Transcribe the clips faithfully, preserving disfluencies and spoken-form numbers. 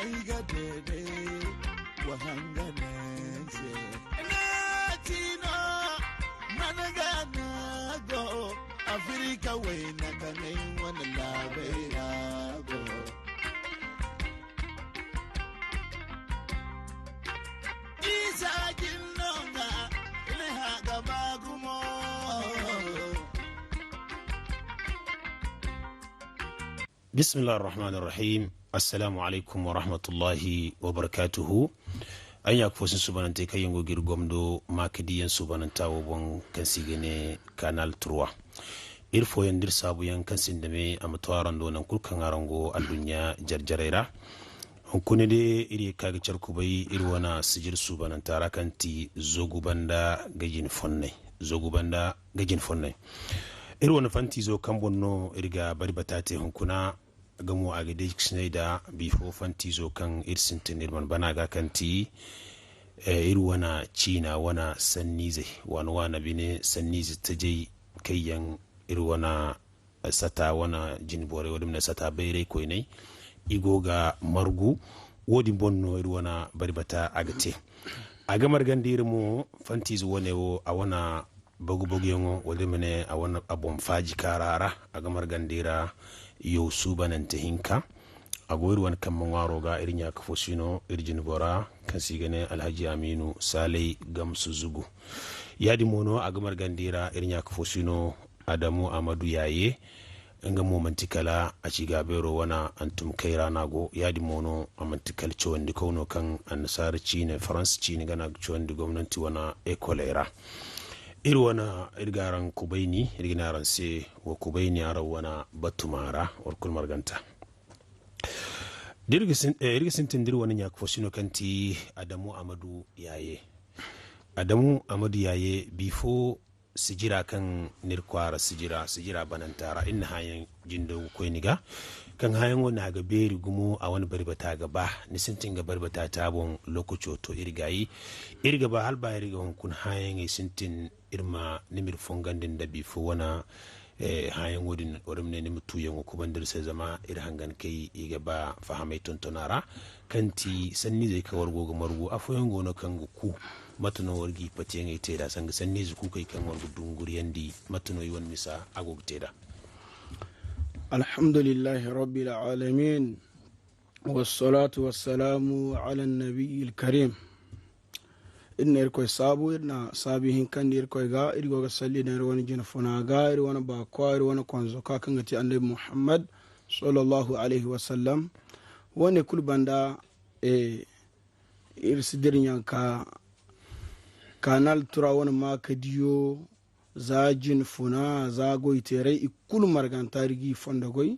Ay ga dede wa hanga ne se. Ne tino, man ga na go, Afirka wayna ka ne wani labai ra go. Isa jin no ga, ne ha ga ba gumo. Bismillah arrahman arrahim. Assalamu alaikum wa rahmatullahi wa barakatuhu. An ya kufo sin subanante kaŋ yaŋ go g'iri gomdo ma ka di yaŋ subananta wo boŋ kaŋ se i ga ne Canal trois. Iri fooyaŋ d'iri saabuyaŋ kaŋ sinda me a ma to araŋ do nangu kulu kaŋ araŋ go adduɲɲa jare-jarey ra. Hunkuna day iri ye ka ga care kubay iri wane sijir suubananta ra kaŋ ti Zogu banda ga jine fonnay. Zogu banda ga jine fonnay. Iri wane fantiizo kaŋ boŋ no iri ga bari bata te hunkuna, nga mo a ga deejikisinay da bifo fantiizo kaŋ iri sintin iri mana bana ga kaŋ ti, eh, iri wane ciina wane sanniizey, waana-waana bine sanniize tajey kaŋ yaŋ iri wane sata wane jine borey, wala iri ma ne sata bayray koyney, i go ga margu. Wo-din boŋ no iri wane bari bata a ga te. A ga margandi iri mo fantiize wane wo, a wane bagu-baguyaŋo, wala iri ma ne a wane a boŋ faaji kaara ra, a ga margandi ra yaw suubanante hinka. A go iri wane kambe ŋwaaro ga, iri ɲaaka fo si no, iri jine bora kaŋ se i ga ne Alhaji Aminu Saalay Gamsu Zugu. Yaadin mo no a ga margandi ra iri ɲaaka fo si no, Adamu Amadu Yaaye, nga mo manti kala a ci gaabeero wane hantum kayra no a go. Yaadin mo no a manti kala cawandikaw no kaŋ annasaara ciine, Faransa ciine gana ga cawandi gomnanti wane ekoley ra. Iri wane, iri ga araŋ kubayni, iri ga ne araŋ se wa kubayni araŋ wane batuma ra, war kulu marganta. Da iri ga sin-, eh, iri ga sintin da iri wane ɲaaka fo si no kaŋ ti Adamu Amadu Yaaye. Adamu Amadu Yaaye, bifo sijira kaŋ n'iri kwaara sijira, sijira bananta ra, iri na hããyaŋ jindo ga koy ni ga. Kaŋ hããyaŋo no a ga beeri gumo, a wane bari bata ga ba. Ni sintin ga bari bata te a boŋ, lookaco to iri gaayi. Iri ga ba hala ba iri ga hunkuna hããyaŋey sintin, iri ma ni m'iri fongandi nda bifo wane, eh, hããyaŋo din, wala iri ma ne ni ma tuuyaŋo kubandi iri se, zama iri hangan kay i ga ba fahamay tontona ra. Kaŋ ti sanniizey kaŋ war go ga margu, afooyaŋ go no kaŋ ga ku. Mate no war g'i patiyaŋey te nd'a, sanga sanniize kuukey kaŋ war ga dunguriyandi, mate no i wane misa a go ga te nd'a? Alhamdulillahi rabbil alamin, wassalatu wassalamu ala nabiyil karim. Iri na Irkoy saabu, iri na saabu hinkandi Irkoy ga, iri go ga salli daŋ iri wane jine funa ga, iri wane baakwa, iri wane konzoka kaŋ ga ti Annabi Muhammad, sallallahu alayhi wa sallam. Wo-ne kulu banda, eh, iri si dira ɲaŋ ka Canal trois wane maakadiyo, za jine funa, za goyteeray, i kulu marganta iri g'i fondo goy.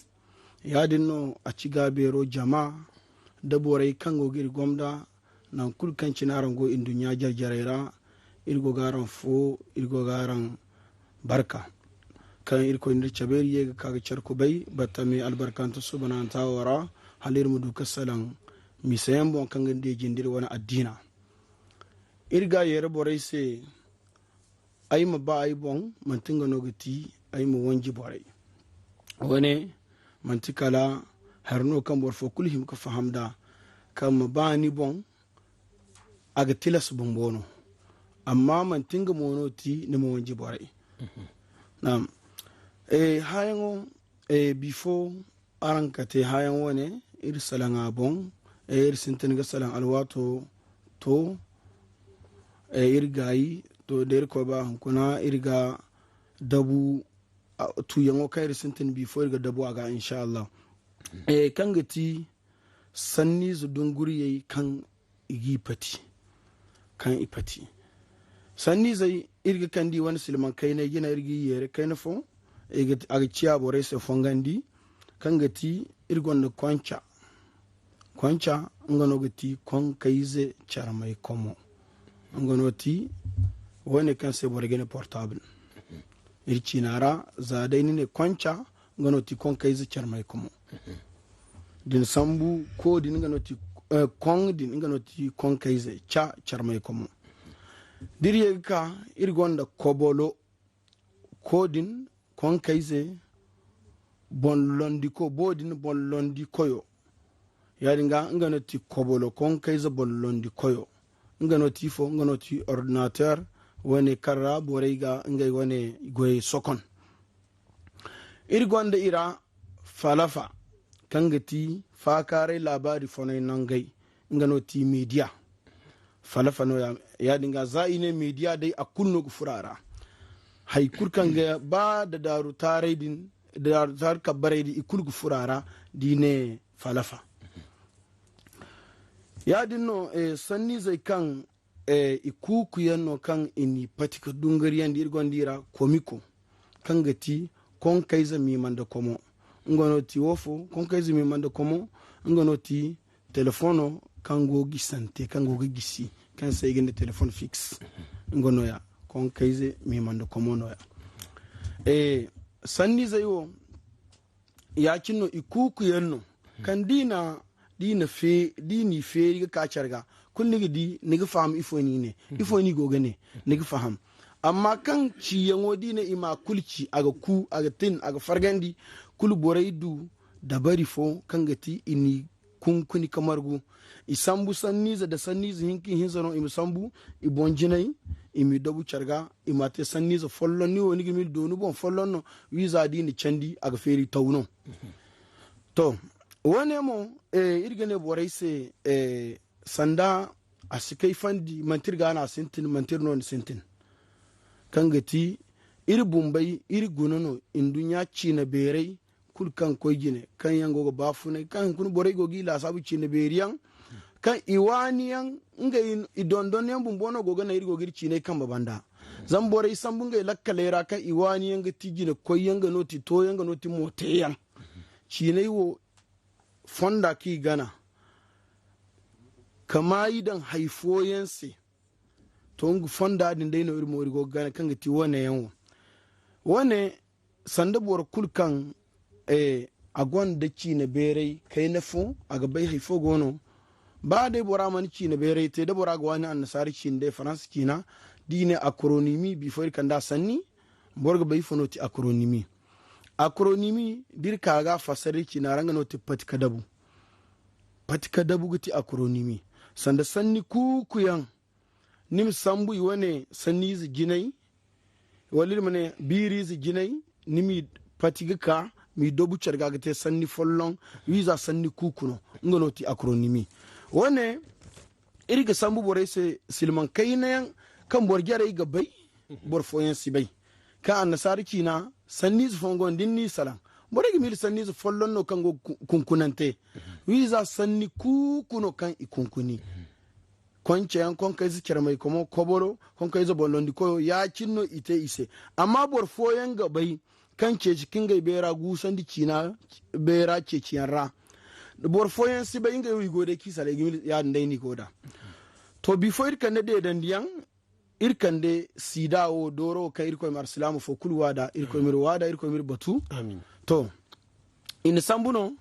Yaadin no a ci gaabeero jama nda borey kaŋ go ga iri gomda, nangu kulu kaŋ cine araŋ go nduɲɲa jare-jarey ra, iri go ga araŋ fo, iri go ga araŋ barka. Kaŋ Irkoy n'iri cabe, iri ye ga ka ga care kubay, batta me albarkante suubananta wo ra, hala iri ma du ga salaŋ misayaŋ boŋ kaŋ ga ni deejindi iri wane addiina. Iri ga yeera borey se, ay ma ba ay boŋ, manti nga no ga ti ay ma wanji borey. Wo-ne, manti kala hari no kaŋ boro fo kulu hima ga faham nd'a, kaŋ ma ba ni boŋ, a ga tilas bumbo no. Amma manti nga mo no ti ni ma wanji borey. Naam. Eh, haayaŋo, eh, bifo araŋ ga te haayaŋ wo-ne, iri salaŋ a boŋ, eh, iri sintin ga salaŋ alwaato to, eh, iri gaayi, to, da Irkoy ba hunkuna, iri ga dabu, a, tuuyaŋo kaŋ iri sintin bifo, iri ga dabu a ga, insha Allah. Eh, kaŋ ga ti sanniize dunguriyey kaŋ i g'i pati, kaŋ i pati. Sanniizey, iri ga kande i wane silmaŋ kaynay jina, iri g'i yeere kayna fo, i ga, a ga ciya borey se fongandi, kaŋ ga ti, iri gonda konca. Konca, nga no ga ti konkayze carmay komo. Nga no ti, wo-ne kaŋ se borey ga ne portable. Iri ciina ra, za day ni ne konca, nga no ti konkayze carmay komo. Din sambu, ko din nga no ti, eh, koŋ din nga no ti konkayze ca carmay komo. Da iri ye ga ka, iri gonda kobolo, ko din konkayze boŋ londi ko, bo din boŋ londi koyo. Yaadin ga, nga no ti kobolo, konkayze bollondi koyo. Nga no ti ifo, nga no ti ordinateur, wane kaŋ ra borey ga ngey wane goyey sokon. Iri gonda i ra Falafa, kaŋ ga ti faakaaray laabaari fonay nangey, nga no ti media. Falafa no-ya, yaadin ga, za i ne media day, a kulu no ga furo a ra. Hay kulu kaŋ ga ba da daaru taaray din, daaru taaru kabbarey din, i kulu ga furo a ra, da i ne Falafa. Yaadin no, eh, sanniizey kaŋ, eh, i kuukuyaŋ no kaŋ i n'i pati ka dungariyandi, iri gonda i ra Komiko, kaŋ ga ti konkayze miima nda komo. Nga no ti wo fo, konkayze miima nda komo, nga no ti telefono kaŋ go gisante, kaŋ go ga gisi, kaŋ se i ga ne telefon fiks. Nga nooya, konkayze miima nda komo nooya. Eh, sanniizey wo, ya-cine no, i kuukuyaŋ no, kaŋ da i na, da i na fe-, da i n'i feeri ga ka care ga, kulu ni ga di, ni ga faham ifo no i ne, ifo no i go ga ne, ni ga faham. Amma kaŋ ciyaŋo, da i ne i ma a kulu ci, a ga ku, a ga tin, a ga fargandi, kulu borey du dabari fo kaŋ ga ti i n'i kunkuni ka margu. I sambu sanniize nda sanniize hinka ihinza no, i ma sambu i boŋ jinay, i m'i dabu care ga, i m'a te sanniize folloŋ. Ni wo, ni ga miila dooni boŋ folloŋ no, wiiza da i na candi, a ga feeri taw no. To, wo-ne mo, eh, iri ga ne borey se, eh, sanda a si kayfandi, manti iri ga no a sintin, manti iri no ni sintin. Kaŋ ga ti, iri bumbey, iri guna no, nduɲɲa ciine beerey, kulu kaŋ koy jine, kaŋ yaŋ go ga baafunay, kaŋ hunkuna borey go ga i laasaabu ciine beeri yaŋ, kaŋ i waani yaŋ, ngey i dondon yaŋ bumbo no go ga naŋ iri go ga iri ciiney kambe banda. Zama borey sambu ngey lakkaley ra kaŋ i waani yaŋ ga ti jine koy yaŋ ga no ti to yaŋ ga no ti moote yaŋ. Ciiney wo fonda kaŋ i gana ka maayi daŋ hay fooyaŋ se. To, nga fonda din day no iri mo iri go ga gana kaŋ ga ti wane yaŋ wo. Wane, sanda boro kulu kaŋ, eh, a gonda ciine beeray kayna fo, a ga bay hay fo go no. Ba day bora mana ciine beeray te, da bora ga waani annasaara ciine day Faransa ciina, da i ne acronymie, bifo iri kand'a sanni, boro ga bay ifo no ti acronymie. Acronymie, da iri ka ga a fassara iri ciina ra, nga no ti pati ka dabu. Pati ka dabu ga ti acronymie. Sanda sanni kuuku yaŋ, ni ma sambu i wane sanniize jinay, wala iri ma ne biiriize jinay, ni m'i pati ga ka, m'i dobu care ga ga te sanni folloŋ, wiiza sanni kuuku no, nga no ti acronymie. Wane, iri ga sambu borey se silmaŋ kayna yaŋ kaŋ boro jarey ga bay, boro fooyaŋ si bay. Kaŋ annasaara ciina, sanniize fooyaŋ go no, da ni n'i salaŋ, borey ga miila sanniize folloŋ no kaŋ go ga ku-, kunkunante. Wiiza sanni kuuku no kaŋ i kunkuni. Konce yaŋ, konkayze carmay komo, koboro, konkayze bollondi koyo, ya-cine no i te i se. Amma boro fooyaŋ ga bay kaŋ ceeci ka ngey beera guusandi ciina beera ceeciyaŋ ra. Boro fooyaŋ si bay, ngey wo i go day kaŋ i salay ga mil, ya-din day no i go nd'a. To, bifo iri kande deedandiyaŋ, iri kande sida wo dooro wo kaŋ Irkoy ma alsilaama fo kulu waada, Irkoy m'iri waada, Irkoy m'iri batu. Amin. To, i na sambu no,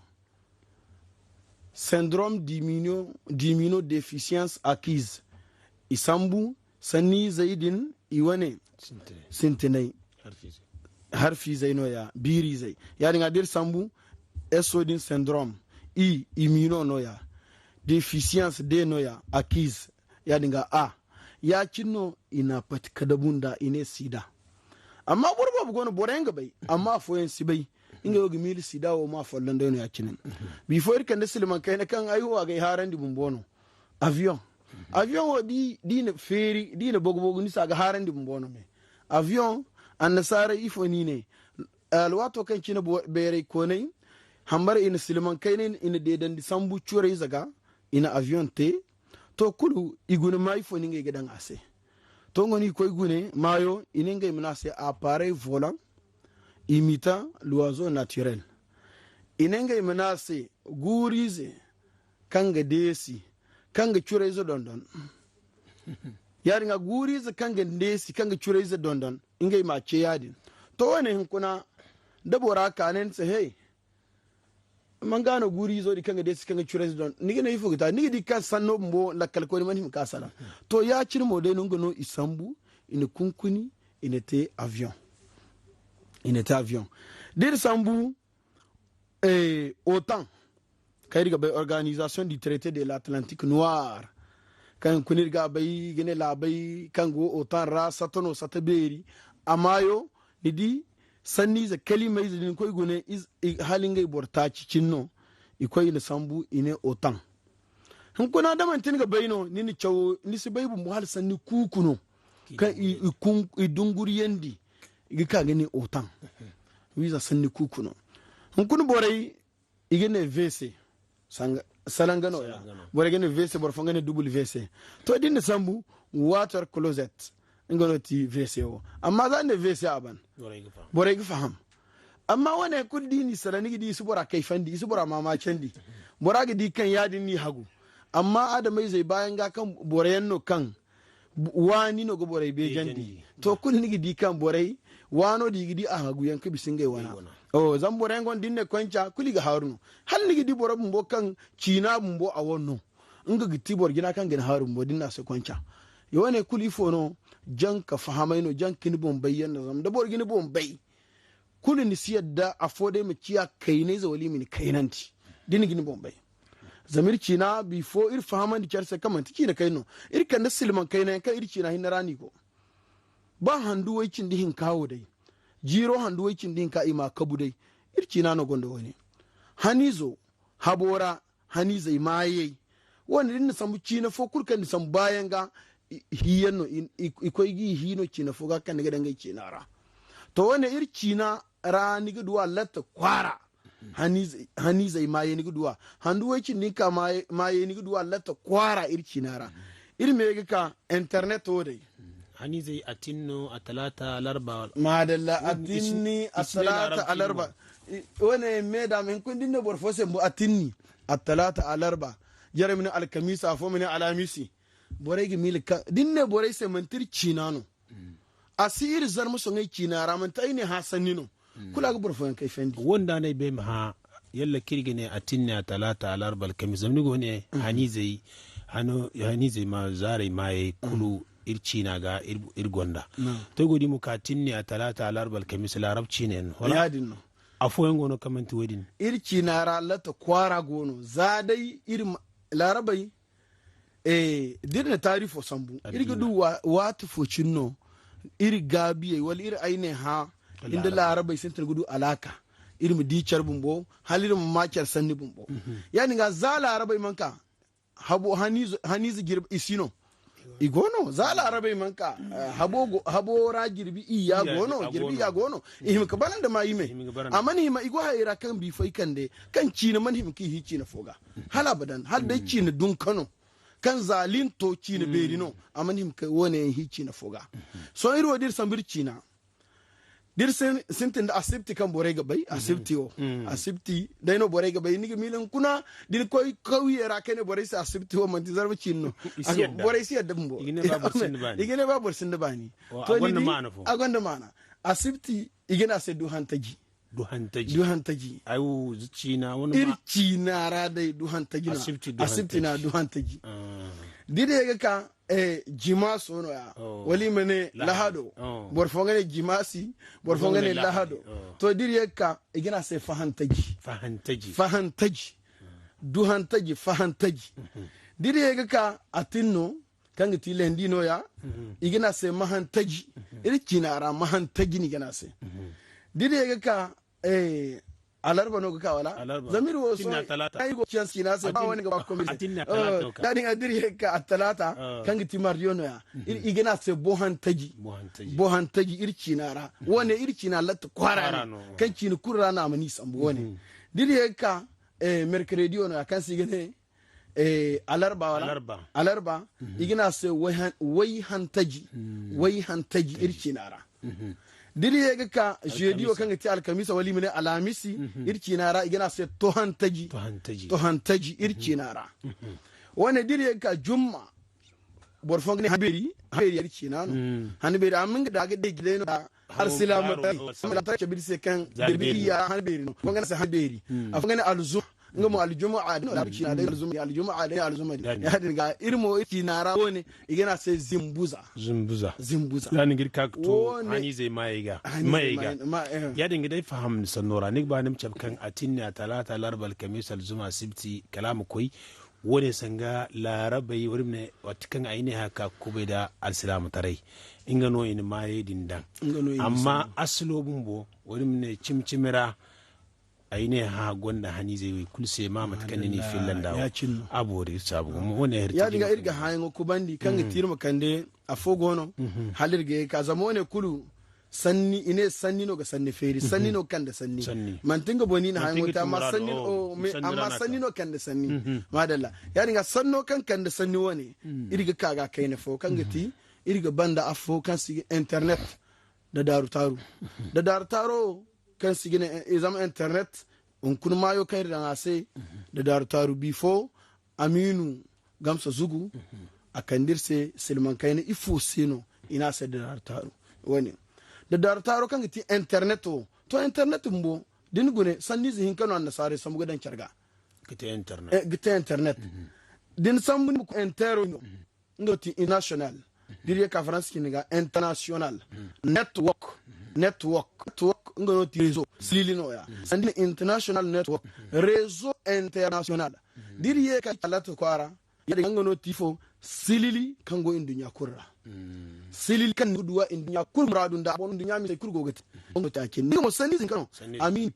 syndrome d'immuno-, d'immunodéficience acquise. I sambu, sanniizey din, i wane sintinay. Sintinay. Harfiizey. Harfiizey nooya, biiriizey. Ya-din ga da iri sambu, S O din syndrome, I, immuno nooya, déficience D nooya, acquise. Ya-din ga A. Ya-cine no i na a pati ka dabu nd'a, i ne sida. Amma boro boobo go no, boroyaŋ ga bay, amma afooyaŋ si bay. Ngey wo ga miila sida wo ma folloŋ day no ya-cine. Bifo iri kande silmaŋ kayna kaŋ ay wo a ga ay haarandi bumbo no. Avion. Avion wo da i, da i na feeri, da i na bogu-bogu, ni se a ga haarandi bumbo no me. Avion, annasaarey ifo no i ne. Alwaato kaŋ cine bo-, beeray koonay, hambara i na silmaŋ kayna, i na deedandi sambu curayze ga, i na avion te. To, kulu i guna maayo fo no ngey ga daŋ a se. To, nga no i koy gune maayo, i ne ngey ma ne a se appareil volant imitant l'oiseau naturel. I ne ngey ma ne a se guuriize kaŋ ga deesi, kaŋ ga curayze dondon. Ya-din ga guuriize kaŋ ga deesi, kaŋ ga curayze dondon, ngey m'a ce ya-din. To, wane hunkuna, da bora ka ne ni se, hey, man ga no guuriizo din kaŋ ga deesi, kaŋ ga curayze dondon? Ni ga ne ifo ga ta, ni ga di kaŋ sanno bumbo lakkal koyne mana hima ka salaŋ. To, ya-cine mo day no nga no i sambu, i na kunkuni, i na te avion. I na te avion. Da iri sambu, eh, OTAN. kaŋ iri ga bay Organisation du Traité de l'Atlantique Noir, kaŋ hunkuna iri ga a bay i ga ne laabey kaŋ go OTAN ra, satta no, satta beeri. A maayo, ni di, sanniize kalimayze din koy gune, hala ngey boro taaci cine no. I koy i na sambu i ne OTAN. Hunkuna da manti ni ga bay no, ni na cawo, ni si bay bumbo hala sanni kuuku no kaŋ i dunguriyandi, i ga ka ga ne OTAN. Wiiza sanni kuuku no. Hunkuna borey, i ga ne vc, salanga no ya. Borey ga ne vc, boro fooyaŋ ga ne wc. To da ni na sambu, water closet, nga no ti vc wo. Amma za ni ne vc a ban, borey ga faham. Amma wane kulu da i n'i sara, ni ga di i si bora kayfandi, i si bora maamaacandi. Bora ga di kaŋ yaadin n'i hagu. Amma adamayzey baayaŋ ga kaŋ boroyaŋ no kaŋ waani no ga borey beejandi. To, kulu ni ga di kaŋ borey waano din i ga di a haguyaŋ ga bisa ngey wana. Zama boroyaŋ gonda da ni ne konca kulu i ga haaru no. Hala ni ga di boro bumbo kaŋ ciina bumbo a wane no. Nga ga ti boro jina kaŋ ga ni haaru bumbo da ni ne a se konca. Wane kulu ifo no? Jaŋ ka fahamay no, jaŋ ka ni boŋ bay yaŋ no. Zama da boro ga ni boŋ bay, kulu ni si yadda afo day ma ciya kaynayze wala i ma ni kaynandi da ni ga ni boŋ bay. Zama iri ciina bifo iri fahamandi care se kaŋ manti ciina kayna no. Iri kande silmaŋ kayna yaŋ kaŋ iri ciina hinne ra no i go. Ba handu way cindi hinka wo day, jiiro handu way cindi hinka i m'a kabu day, iri ciina no gonda wane. Haniizo, habo ra, haniizey maayey. Wane da ni na sambu ciina fo kulu kaŋ ni sambu baayaŋ ga, hi yaŋ no, i koy ga i hi no ciina fo ga kaŋ ni ga daŋ ngey ciina ra. To, wane iri ciina ra ni ga du a latta kwaara. Haniizey maayey ni ga du a. Handu way cindi hinka maayey ni ga du a latta kwaara iri ciina ra. Iri me ga ka internet wo day. Haniizey atinno, atalaata, alarba. Maadalla, atinni, atalaata, alarba. Wane me da me hunkuna da ni ne boro fo se bumbo atinni, atalaata, alarba. Jarey ma ne alkamiisa, afo ma ne alaamisi. Borey ga miila kaŋ da ni ne borey se manti iri ciina no. A si iri zarma soŋay ciina ra, manti ay ne hã sanni no. Kulu a ga boro fooyaŋ kayfandi. Wanda no ay bay ma hã, yalla kaŋ iri ga ne atinni, atalaata, alarba, alkamis. Zama ni go ne haniizey, haniizey ma zaarey maayey kulu iri ciina ga iri gonda. To, ay go ga di mo ka atinni, atalaata, alarba, alkamis, laarab ciina yaŋ no. Wala? Yaadin no. Afooyaŋ go no kaŋ manti wo-din. Iri ciina ra latta kwaara go no. Za day iri laarabey, eh, da iri na taari fo sambu, iri ga du waati fo cine no, iri gaabiyey wala iri ay ne hã, nda laarabey sintin ga du alaaka. Iri ma di care bumbo, hala iri ma ma care sanni bumbo. Yaadin ga za laarabey mana ka, haniize jirbi i si no. I go no, za laarabey mana ka, habo ra jirbi iyya go no, jirbi iyya go no. I hima ka bana nda maayey me. A mana hima, i go hayey ra kaŋ bifo i kande, kaŋ ciina mana hima ka i hi ciina fo ga. Hala abadan, hala day ciina dunka no, kaŋ za linto ciina beeri no, a mana hima ka wo-ne yaŋ hi ciina fo ga. Sohõ iri wo da iri sambu iri ciina, da iri sintin da asibti kaŋ borey ga bay, asibti wo. Asibti day no borey ga bay, ni ga miila hunkuna da ni koy kawyey ra ka ne borey se asibti wo manti zarma ciina no. Borey si yadda bumbo. I ga ne ba boro sinda baani. To, ni di, a gonda maana. Asibti, i ga ne a se duhantaji. Duhantaji. Duhantaji. Ay wo ciina wane. Iri ciina ra day duhantaji no. Asibti duhantaji. Asibti na duhantaji. Da iri ye ga ka, eh, jimaaso no-ya. Wala i ma ne lahado. Boro fooyaŋ ga ne jimaasi, boro fooyaŋ ga ne lahado. To, da iri ye ga ka, i ga ne a se fahantaji. Fahantaji. Fahantaji. Duhantaji, fahantaji. Da iri ye ga ka, atinno, kaŋ ga ti lendi no-ya, i ga ne a se mahantaji. Iri ciina ra mahantaji no i ga ne a se. Da iri ye ga ka, eh, alarba no ga ka, wala? Zama iri wo sohõ ay go ga ciyaŋ ciina se, ba wane ga ba komi se. Yaadin ga da iri ye ga ka attalaata, kaŋ ga ti mardiyo no-ya, i ga ne a se bohantaji. Bohantaji iri ciina ra. Wane iri ciina latta kwaara no, kaŋ ciina kulu ra no a mana i sambu wane. Da iri ye ga ka, eh, mercrediyo no-ya, kaŋ se i ga ne, eh, alarba, wala? Alarba. Alarba, i ga ne a se wayhantaji. Wayhantaji iri ciina ra. Da iri ye ga ka jeudi wo kaŋ ga ti alkamiisa, wala i ma ne alhamisi, iri ciina ra, i ga ne a se tohantaji. Tohantaji. Tohantaji iri ciina ra. Wane da iri ye ga ka jumma, boro fooyaŋ ga ne hanbeeri, hanbeeri iri ciina no. Hanbeeri, amma nga da ga day jilay no da alsilaama taray. Alsilaama taray cabe iri se kaŋ jirbi iyya ra hanbeeri no. Afooyaŋ ga ne a se hanbeeri. Afooyaŋ ga ne alzuma. Nga mo aljuma'a day no larabci na day alzuma, aljuma'a day alzuma. Yaadin ga iri mo iri ciina ra wo ne i ga ne a se zimbuza. Zimbuza. Zimbuza. Yaadin ga iri ka ga to haniizey maayey ga. Yaadin ga day faham ni sanno ra ni ga ba ni ma cabe kaŋ atinni, atalaata, larba, alkamiisa, alzuma, asibti kala a ma koy. Wo ne sanga laarabey wala i ma ne waati kaŋ ay ne haka kubay nda alsilaamataray. Nga no i na maayey din daŋ. Amma asilo bumbo wala i ma ne cimi-cimi ra. Ay ne hã gonda haniizey wo i kulu se ma mate kaŋ ni n'i filla nda wo. A boori iri saabu gumo wo ne hari. Yaadin ga iri ga hããyaŋo kubandi kaŋ ga ti iri ma kande afo go no. Hala iri ga ye ga ka zama wo ne kulu sanni i ne sanni no ga sanni feeri sanni no ga kande sanni. Manti nga boŋ no i na hããyaŋo te amma sanni no ga kande sanni. Maadalla. Yaadin ga sanno kaŋ kande sanni wo ne iri ga ka ga kayna fo kaŋ ga ti iri ga banda afo kaŋ si ga internet. Da daaru taaru da daaru taaro kaŋ si ga ne zama internet. Hunkuna maayo kaŋ iri daŋ a se da daaru taaru bifo amiinu gamsa zugu. A kande iri se silmaŋ kayna ifo se no i ne a se da daaru taaru. Wane da daaru taaro kaŋ ga ti internet wo to internet bumbo da ni gune sanniize hinka no annasaarey sambu ga daŋ care ga. Ga te internet da ni sambu ni ma koy entero no. Nga no ti international. Da iri ye ka faransa cindi ga international network. Network network nga no ti réseau silili no ya sanda international network réseau international. Da iri ye ka talata kwaara ya daga nga no ti fo silili kaŋ go induɲɲa kulu ra. Silili kaŋ ni ga duwa induɲɲa kulu muraadu nda a boŋ induɲɲa misey kulu go ga te. Nga no ti a cindi ni ga mo sanni zinka no. Amin.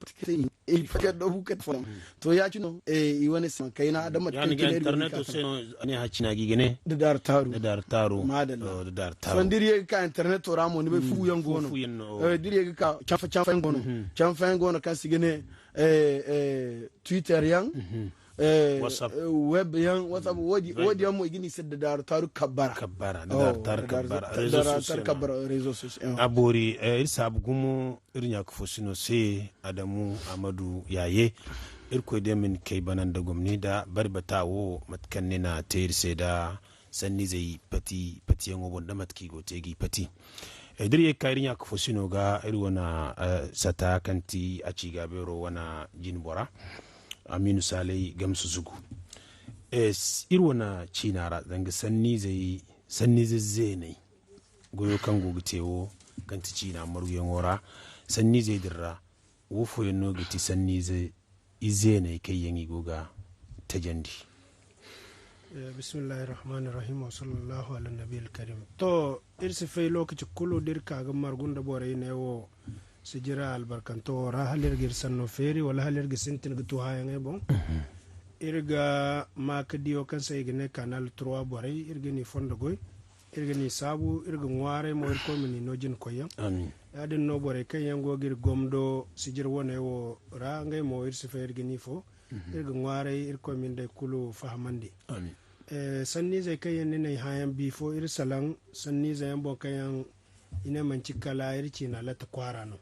Iri fake da bukati fo. To ya cino i wane siman kayna da mate kaŋ cine iri go ga ne hacina gi ga ne. Da daaru taaru da daaru taaru. Madalla da daaru taaru. Sanda iri ye ga ka internet to ra mo ni bay fu yaŋ go no. Da iri ye ga ka canfa canfa yaŋ go no. Canfa yaŋ go no kaŋ si ga ne twitter yaŋ. Web yaŋ whatsapp wo- din yaŋ mo i ga ne i se da daaru taaru kabbara. Kabbara da daaru taaru kabbara réseau social. A boori iri saabu gumo. Iri ɲaaka fo sino se adamu amadu yaaye. Irkoy day ma ni kay bana nda gomni nda bari bata wo mate kaŋ ni na te iri se nda sanniizey pati patiyaŋo boŋ nda mate kaŋ i go ga te g'i pati. Da iri ye ga ka iri ɲaaka fo sino ga iri wane sata kaŋ ti a ci gaabeero wane jine bora. Amiinu saalay gamsu zugu iri wane ciina ra danga sanniizey sanniize zeeney goyo kaŋ go ga te wo kaŋ ti ciina marguyaŋo ra. Sanniizey din ra wo fooyaŋ no ga ti sanniize izeeney kaŋ yaŋ i go ga tajandi. Bismillahi rahmani rahim wa sallallahu ala nabi alkarim. To iri si fay lokaci kulu da iri ka ga margu nda borey ne wo sijira albarkanto wo ra hala iri ga iri sanno feeri wala hala iri ga sintin ga tu haayaŋey boŋ. Iri ga ma ka diyo kaŋ se i ga ne kanal trois borey iri ga ni fondo goy. Iri ga ni saabu iri ga ŋwaaray mo irkoy ma ni no jina koyyaŋ. Yaadin no borey kaŋ yaŋ go ga iri gomdo sijir wane wo ra ngey mo iri si fay iri ga ni fo. Iri ga ŋwaaray irkoy ma ni day kulu fahamandi. Sanniizey kaŋ yaŋ ni n'ay hããyaŋ bifo iri salaŋ sanniize yaŋ boŋ kaŋ yaŋ i ne manci kala iri ciina latta kwaara no.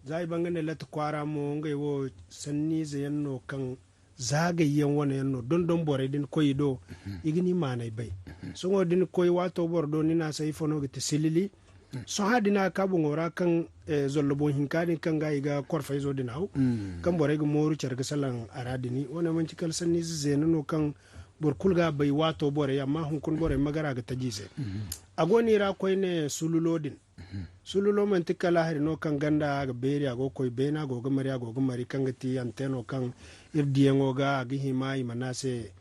Za i ba nga ne latta kwaara mo ngey wo sanniize yaŋ no kaŋ zaagayyaŋ wane yaŋ no dondon borey da ni koy i do. I ga ni maanay bay. Sohõ da ni koy waato boro do ni ne a se ifo no ga ti silili. Sohõ din a ga ka boŋo ra kaŋ zollo boŋ hinka din kaŋ ga i ga korfayzo din haw kaŋ borey ga mooru care ga salaŋ a ra din wane manci kala sanniize zeena no kaŋ boro kulu ga a bay waato borey amma hunkuna borey magara ga taji i se. A go no i ra koyne sululo din. Sululo manti kala hari no kaŋ ganda a ga beeri a go ga koy beene a go ga mari a go ga mari kaŋ ga ti anteeno kaŋ iri diyaŋo ga a ga hima i ma ne a se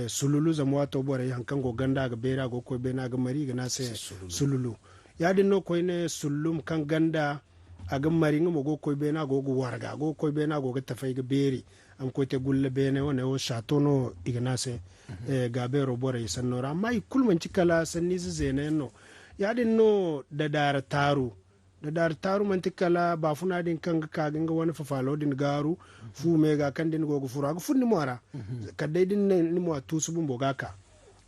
sululu zama waato borey hari kaŋ go ganda a ga beeri a go ga koy beene a ga mari i ga ne a se sululu. Ya- din no koyne sullum kaŋ ganda a ga mari nga mo go ga koy beene a go ga warga a go ga koy beene a go ga tafay ga beeri. A ma koy te gulla beene wane wo sato no i ga ne a se. Gaabeero borey sanno ra amma i kulu manci kala sanniize zeena yaŋ no. Ya- din no dadaara taaru. Dadaara taaru manti kala baafuna din kaŋ ga ka ga nga wane fafaalo din gaaru fu me ga kaŋ da ni go ga furo a ga fun ni mo ra. Kala day da ni ne ni mo a tuusu bumbo ga a ka.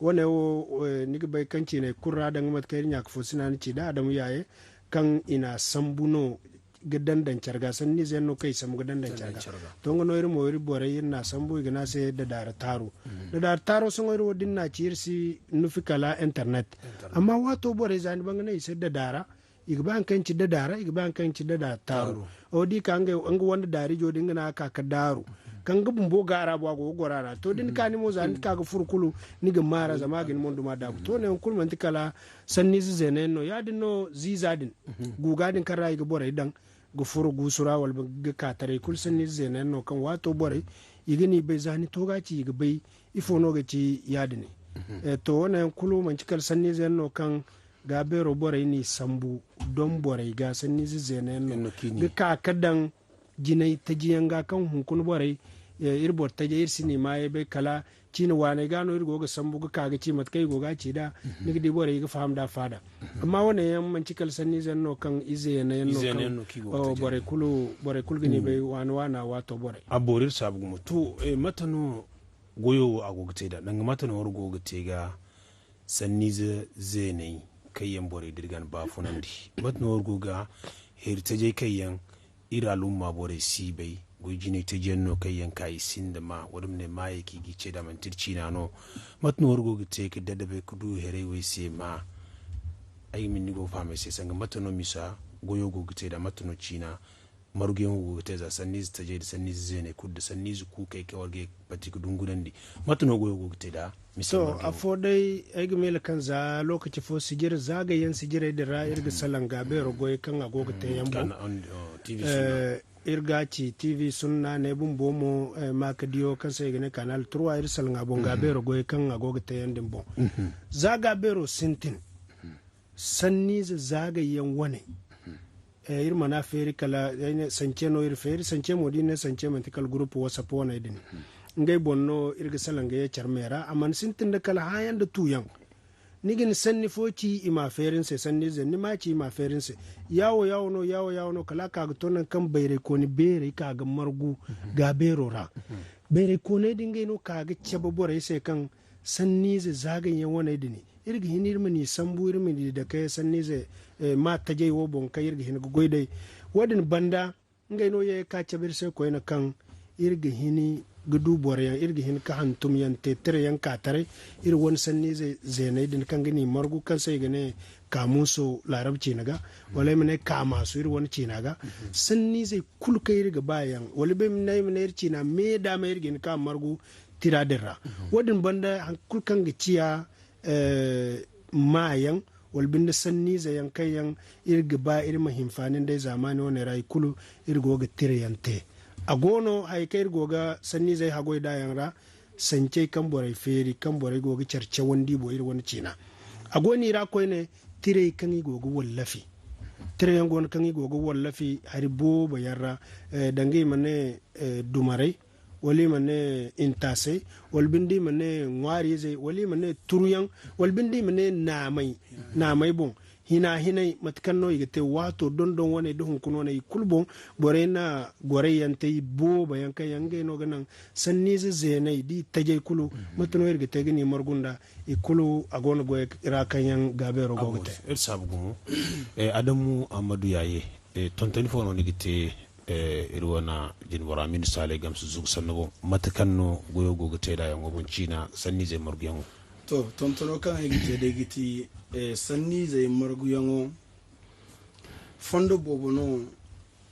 Wane wo ni ga bay kaŋ ciinay kulu ra danga mate kaŋ iri ɲaaka fo sina ni ci da adamu yaaye kaŋ i na a sambu no ga daŋ daŋ care ga sanniize yaŋ no kaŋ i sambu ga daŋ daŋ care ga. To nga no iri mo iri borey iri na a sambu i ga ne a se dadaara taaru. Dadaara taaro sohõ iri wo da ni na a ci iri si nufi kala internet. Amma waato borey za ni ba nga ne i se dadaara i ga ba hari kaŋ ci dadaara i ga ba hari kaŋ ci dadaara taaru. Wo da i ka nga wanda daarijo din nga no a ga ka ga daaru. kaŋ nga bumbo ga a ra bo, a go ga goro a ra. To, da ni ka ni mo, za ni ka ga furo kulu, ni ga maa a ra, zama a ga ni monduma daabu. To, ne yaŋ kulu manti kala sanniize zeena yaŋ no. Yaadin no ziiza din, guuga din kaŋ ra i ga borey daŋ, ga furo guusu ra, wala ga ka taray, kulu sanniize zeena yaŋ no, kaŋ waato borey, i ga ni bay, za ni to ga a ci, i ga bay, ifo no ga ci yaadin. Eh, to, wane yaŋ kulu manti kala sanniize yaŋ no, kaŋ Gaabeero borey n'i sambu, doŋ borey ga sanniize zeena yaŋ no, ga ka ga daŋ jinay taji yaŋ ga, kaŋ hunkuna borey, eh, iri boro tajey, iri si n'i maayey bay, kala ciine waaney ga no iri go ga sambu ga ka ga ci mate kaŋ i go ga a ci nd'a. Ni ga di borey ga faham nd'a faada. Amma wane yaŋ manti kala sanniize yaŋ no, kaŋ ize yaŋ no, kaŋ borey kulu, borey kulu ga n'i bay, waana waana waato borey. A boori iri saabu gumo. To, eh, mate no goyo wo a go ga te nd'a? Danga mate no iri go ga te ga sanniize zeeney kaŋ yaŋ borey dira ga ni baafunandi? Mate no iri go ga heeri tajey kaŋ yaŋ iri alumma borey si bay, goy jinay taji yaŋ no kaŋ yaŋ ka i sinda maa, wala ma ne maayey kaŋ i ga i ce nd'a manti iri ciina no? Mate no iri go ga te ga dadabay ga du herey wo se maa? Ay ga ma ni go ga faham ay se, sanga mate no misa goyo go ga te nd'a, mate no ciina marguyaŋo go ga te za sanniize tajey nda sanniize zeeney kulu nda sanniize kuukey kaŋ war ga ye ga pati ga dungunandi? Mate no goyo go ga te nd'a? To, afo day, ay ga miila kaŋ za lokaci fo sijir, za gayyaŋ sijirey din ra, iri ga salaŋ Gaabeero goyey kaŋ a go ga te yaŋ boŋ. Iri ga a ci T V Sunna, ne bumbo mo, eh, maakadiyo kaŋ se i ga ne Canal trois, iri salaŋ a boŋ Gaabeero goyey kaŋ a go ga te yaŋ din boŋ. Za Gaabeero sintin, sanniize zaagayyaŋ wane. Eh, iri mana feeri kala, ay ne, sance no iri feeri, sance mo, da iri ne sance, manti kala groupe WhatsApp wane din. Ngey boŋ no iri ga salaŋ ga ye care me ra, a mana sintin da kala hããyaŋ nda tuuyaŋ. Ni ga ni sanni fo ci, i m'a feeri ni se, sanniize, ni m'a ci, i m'a feeri ni se. Yaawo, yaawo no, yaawo, yaawo no, kala a ka ga to nangu kaŋ bayraykooni beerey ka ga margu Gaabeero ra. Bayraykooney din ngey no ka ga cabe borey se kaŋ sanniize zaagayyaŋ waney din. Iri ga hin iri ma ni sambu, iri ma ni dake sanniize, eh, maa tajey wo boŋ kaŋ iri ga hin ga goy d'ey. Wo-din banda, ngey no ye ka cabe iri se koyne kaŋ iri ga hin ga du boroyaŋ, iri ga hin ka hantumyaŋ te, tirayaŋ ka taray, iri wane sanniize zeeney din kaŋ ga ni margu, kaŋ se i ga ne kaamuuso laarab ciina ga, wala ay ma ne kaamaasu iri wane ciina ga. Sanniizey kulu kaŋ iri ga ba yaŋ, wala ba ay ma ne, ay ma ne iri ciina me da me iri ga hin ka margu tira din ra. Wo-din banda, hari kulu kaŋ ga ciya, eh, maayaŋ, wala binde sanniize yaŋ kaŋ yaŋ iri ga ba iri ma hinfaani nd'ey zaamaani wane ra, i kulu iri go ga tirayaŋ te. A go no, hayey kaŋ iri go ga sanniizey haggoy nd'a yaŋ ra, sancey kaŋ borey feeri, kaŋ borey go ga care cawandi boŋ iri wane ciina. A go no i ra koyne, tirey kaŋ i go ga wallafi. Tirayaŋ go no kaŋ i go ga wallafi hari boobo yaŋ ra, eh, danga i ma ne, eh, dumarey, wala i ma ne intaasey, wala binde i ma ne ŋwaariizey, wala i ma ne turuyaŋ, wala binde i ma ne naamay, naamay boŋ. Hina-hinay, mate kaŋ no i ga te waato dondon wane nda hunkuna wane, i kulu boŋ, borey na gorayyaŋ te, i boobo yaŋ kaŋ yaŋ ngey no ga naŋ sanniize zeeney da i tajey kulu, mate no iri ga te ga ni margu nd'a, i kulu a go no goy ra kaŋ yaŋ Gaabeero go ga te. Iri saabu gumo. Eh, Adamu Amadu Yaaye, eh, tontoni fo no ni ga te, eh, iri wane jinbora Aminu Saalay Gamsu Zugu sanno boŋ? Mate kaŋ no goyo go ga te nd'a yaŋo boŋ ciina, sanniizey marguyaŋo? To, tontono kaŋ ay ga te day ga ti, eh, sanniizey marguyaŋo, fondo boobo no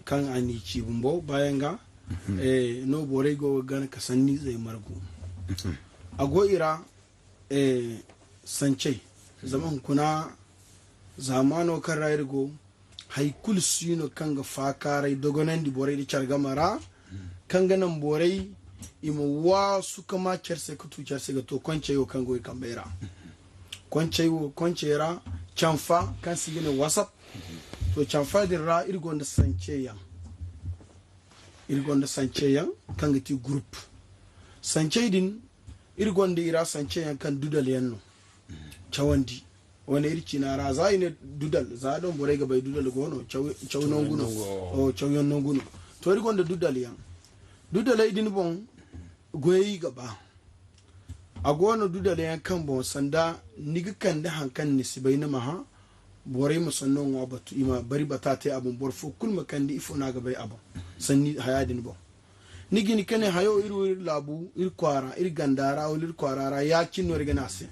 kaŋ a n'i ci bumbo baayaŋ ga, eh, no borey go ga gana ka sanniizey margu. A go i ra, eh, sancey. Zama hunkuna zaamaano kaŋ ra iri go, hay kulu si no kaŋ ga faakaaray dogonandi borey nda care game ra, kaŋ ga naŋ borey i ma waasu ka maa care se, ka tu care se, ga to koncey wo kaŋ go i kambey ra. Koncey wo, koncey ra, canfa kaŋ se i ga ne WhatsApp. To, canfa din ra iri gonda sanceyaŋ. Iri gonda sanceyaŋ kaŋ ga ti groupe. Sancey din, iri gonda i ra sanceyaŋ kaŋ dudal yaŋ no. Cawandi. Wane iri ciina ra, za i ne dudal, za doŋ borey ga bay dudal go no, caw, caw nangu no. O, cawyaŋ nangu no. To, iri gonda dudal yaŋ. Dudaley din boŋ, goyey ga ba. A go no dudaley yaŋ kaŋ boŋ sanda ni ga kande haŋ kaŋ ni si bay ni ma hã, borey ma sanno ŋwa batu, i ma bari bata te a boŋ, boro fo kulu ma kande ifo no a ga bay a boŋ. Sanni haya din boŋ. Ni ga hin ka ne, hayo, iri wo iri laabu, iri kwaara, iri ganda ra, wala iri kwaara ra, ya-cine no iri ga ne a se.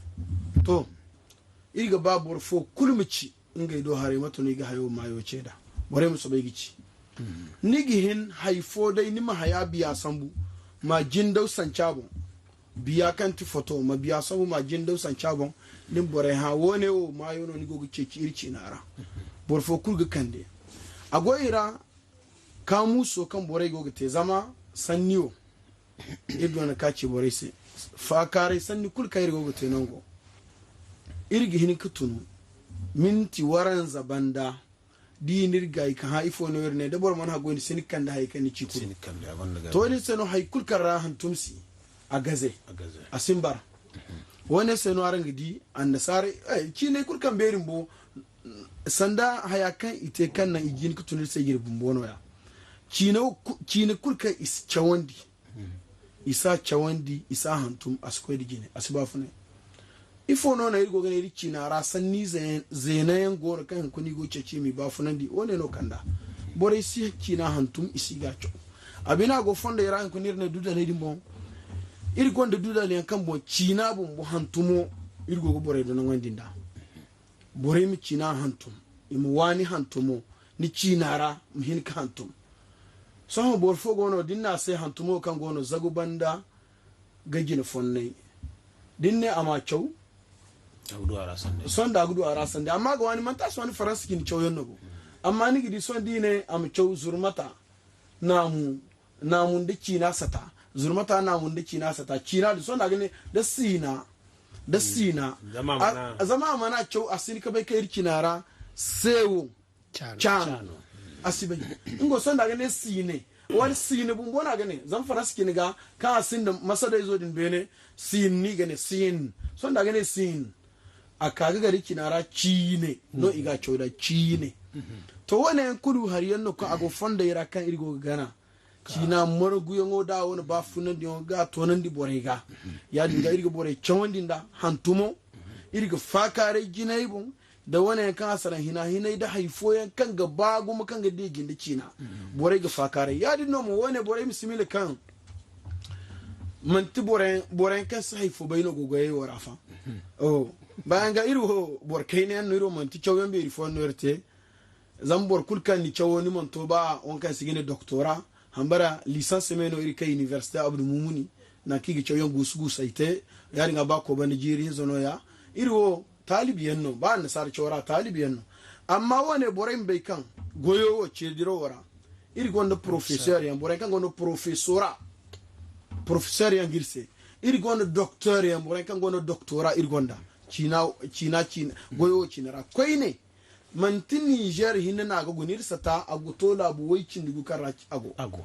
To, iri ga ba boro fo kulu ma ci ngey do haray, mate no i ga hayo maayo ce nd'a. Borey ma soobay ga ci. Ni ga hin hay fo day, ni ma haya biya sambu. ma jindaw sanca boŋ. Biya kaŋ ti foto, ma biya sambu, ma jindaw sanca boŋ. Nin borey hã, woone wo, maayo no ni go ga ceeci iri ciina ra. Boro fo kulu ga kande. A go i ra, kaamuuso kaŋ borey go ga te, zama sanni wo, iri doona ka ci borey se. Faakaaray sanni kulu kaŋ iri go ga te nango, iri ga hin ka tunu minti waranza banda. D'i n'iri gaayi ka hã, ifo no iri ne? Da boro mana haggoy, ni si ni kande hayey kaŋ ni ci kulu. To, din se no hay kulu kaŋ ra hantum si, a gaze. A gaze. A si ni bara. Woone se no araŋ ga di, annasaara, eh, ciinay kulu kaŋ beeri bumbo, sanda haya kaŋ i te kaŋ naŋ i jin ka tun iri se iri bumbo nooya. Ciina ku-, ciina kulu kaŋ i si cawandi, i s'a cawandi, i s'a hantum, a si koy nda jine, a si baafunay. Ifo no naŋ iri go ga ne iri ciina ra sanni ze-, zeenayaŋ go no kaŋ hunkuna i go ga ceeci i m'i baafunandi? Woone no kand'a. Borey si ciina hantum, i si ga caw. A bine a go fondey ra, hunkuna iri ne dudaney din boŋ. Iri gonda dudaney yaŋ kaŋ boŋ ciina bumbo hantumo iri go ga borey donaŋandi nd'a. Borey ma ciina hantum, i ma waani hantumo, ni ciina ra ma hin ka hantum. Sohõ boro fo go no, da ni ne a se hantumo kaŋ go no zagu banda ga jine fonnay. Da ni ne a ma caw, a ga du a ra sanda. Sohõ da a ga du a ra sanda. Amma a ga waani, manti a si waani Faransa cine cawyaŋ no bo. Amma ni ga di sohõ da i ne a ma caw zurmata, naamu, naamu nda ciina sata. Zurmata, naamu nda ciina sata. Ciina din, sohõ da a ga ne, da siina, da siina. Zama a mana caw, a si hin ka bay kaŋ iri ciina ra seewo. Caano. Caano. A si bay. Nga sohõ da a ga ne siine. Wala siine bumbo no a ga ne. Zama Faransa cine ga, kaŋ a sinda masadayzo din beene, siine no i ga ne, siine. Sohõ da a ga ne siine. A ka ga gari cina ra ciine. No i ga a caw da ciine. To, wane yaŋ kulu hari yaŋ no kaŋ a go fondey ra kaŋ iri go ga gana. Ciina marguyaŋo da a wane baafunandiyaŋo ga a toonandi borey ga. Yaadin ga iri ga borey cawandi nda hantumo. Iri ga faakaaray jinay boŋ, da wane yaŋ kaŋ a salaŋ hina-hinay, da hay fooyaŋ kaŋ ga ba gumo, kaŋ ga di jinde ciina. Borey ga faakaaray. Yaadin no mo, wane borey ma si miila kaŋ manti boroyaŋ, boroyaŋ kaŋ si hay fo bay no go goyey wo ra fa. Oh, bayaŋ ga iri wo boro kayna yaŋ no, iri wo manti cawyaŋ beeri fooyaŋ no iri te. Zama boro kulu kaŋ ni cawo, ni mana to ba waŋ kaŋ se i ga ne doktora, hambara licence me no iri kay Université Abdou Moumouni, nangu kaŋ i ga cawyaŋ guusu-guusu ay te. Yaadin ga ba Koba nda jiiri hinza nooya. Iri wo taalibi yaŋ no, ba annasaara caw ra taalibi yaŋ no. Amma wane borey ma bay kaŋ goyo wo ceediro wo ra, iri gonda professeur yaŋ, borey kaŋ gonda professora, professeur yaŋ ga iri se. Iri gonda docteur yaŋ, borey kaŋ gonda doctora iri gonda. Ciina, ciina, ciina, goyo wo ciina ra. Koyne, manti Niger hinne no a ga guna, iri sata a go to laabu way cindi gu kaŋ ra a go. A go.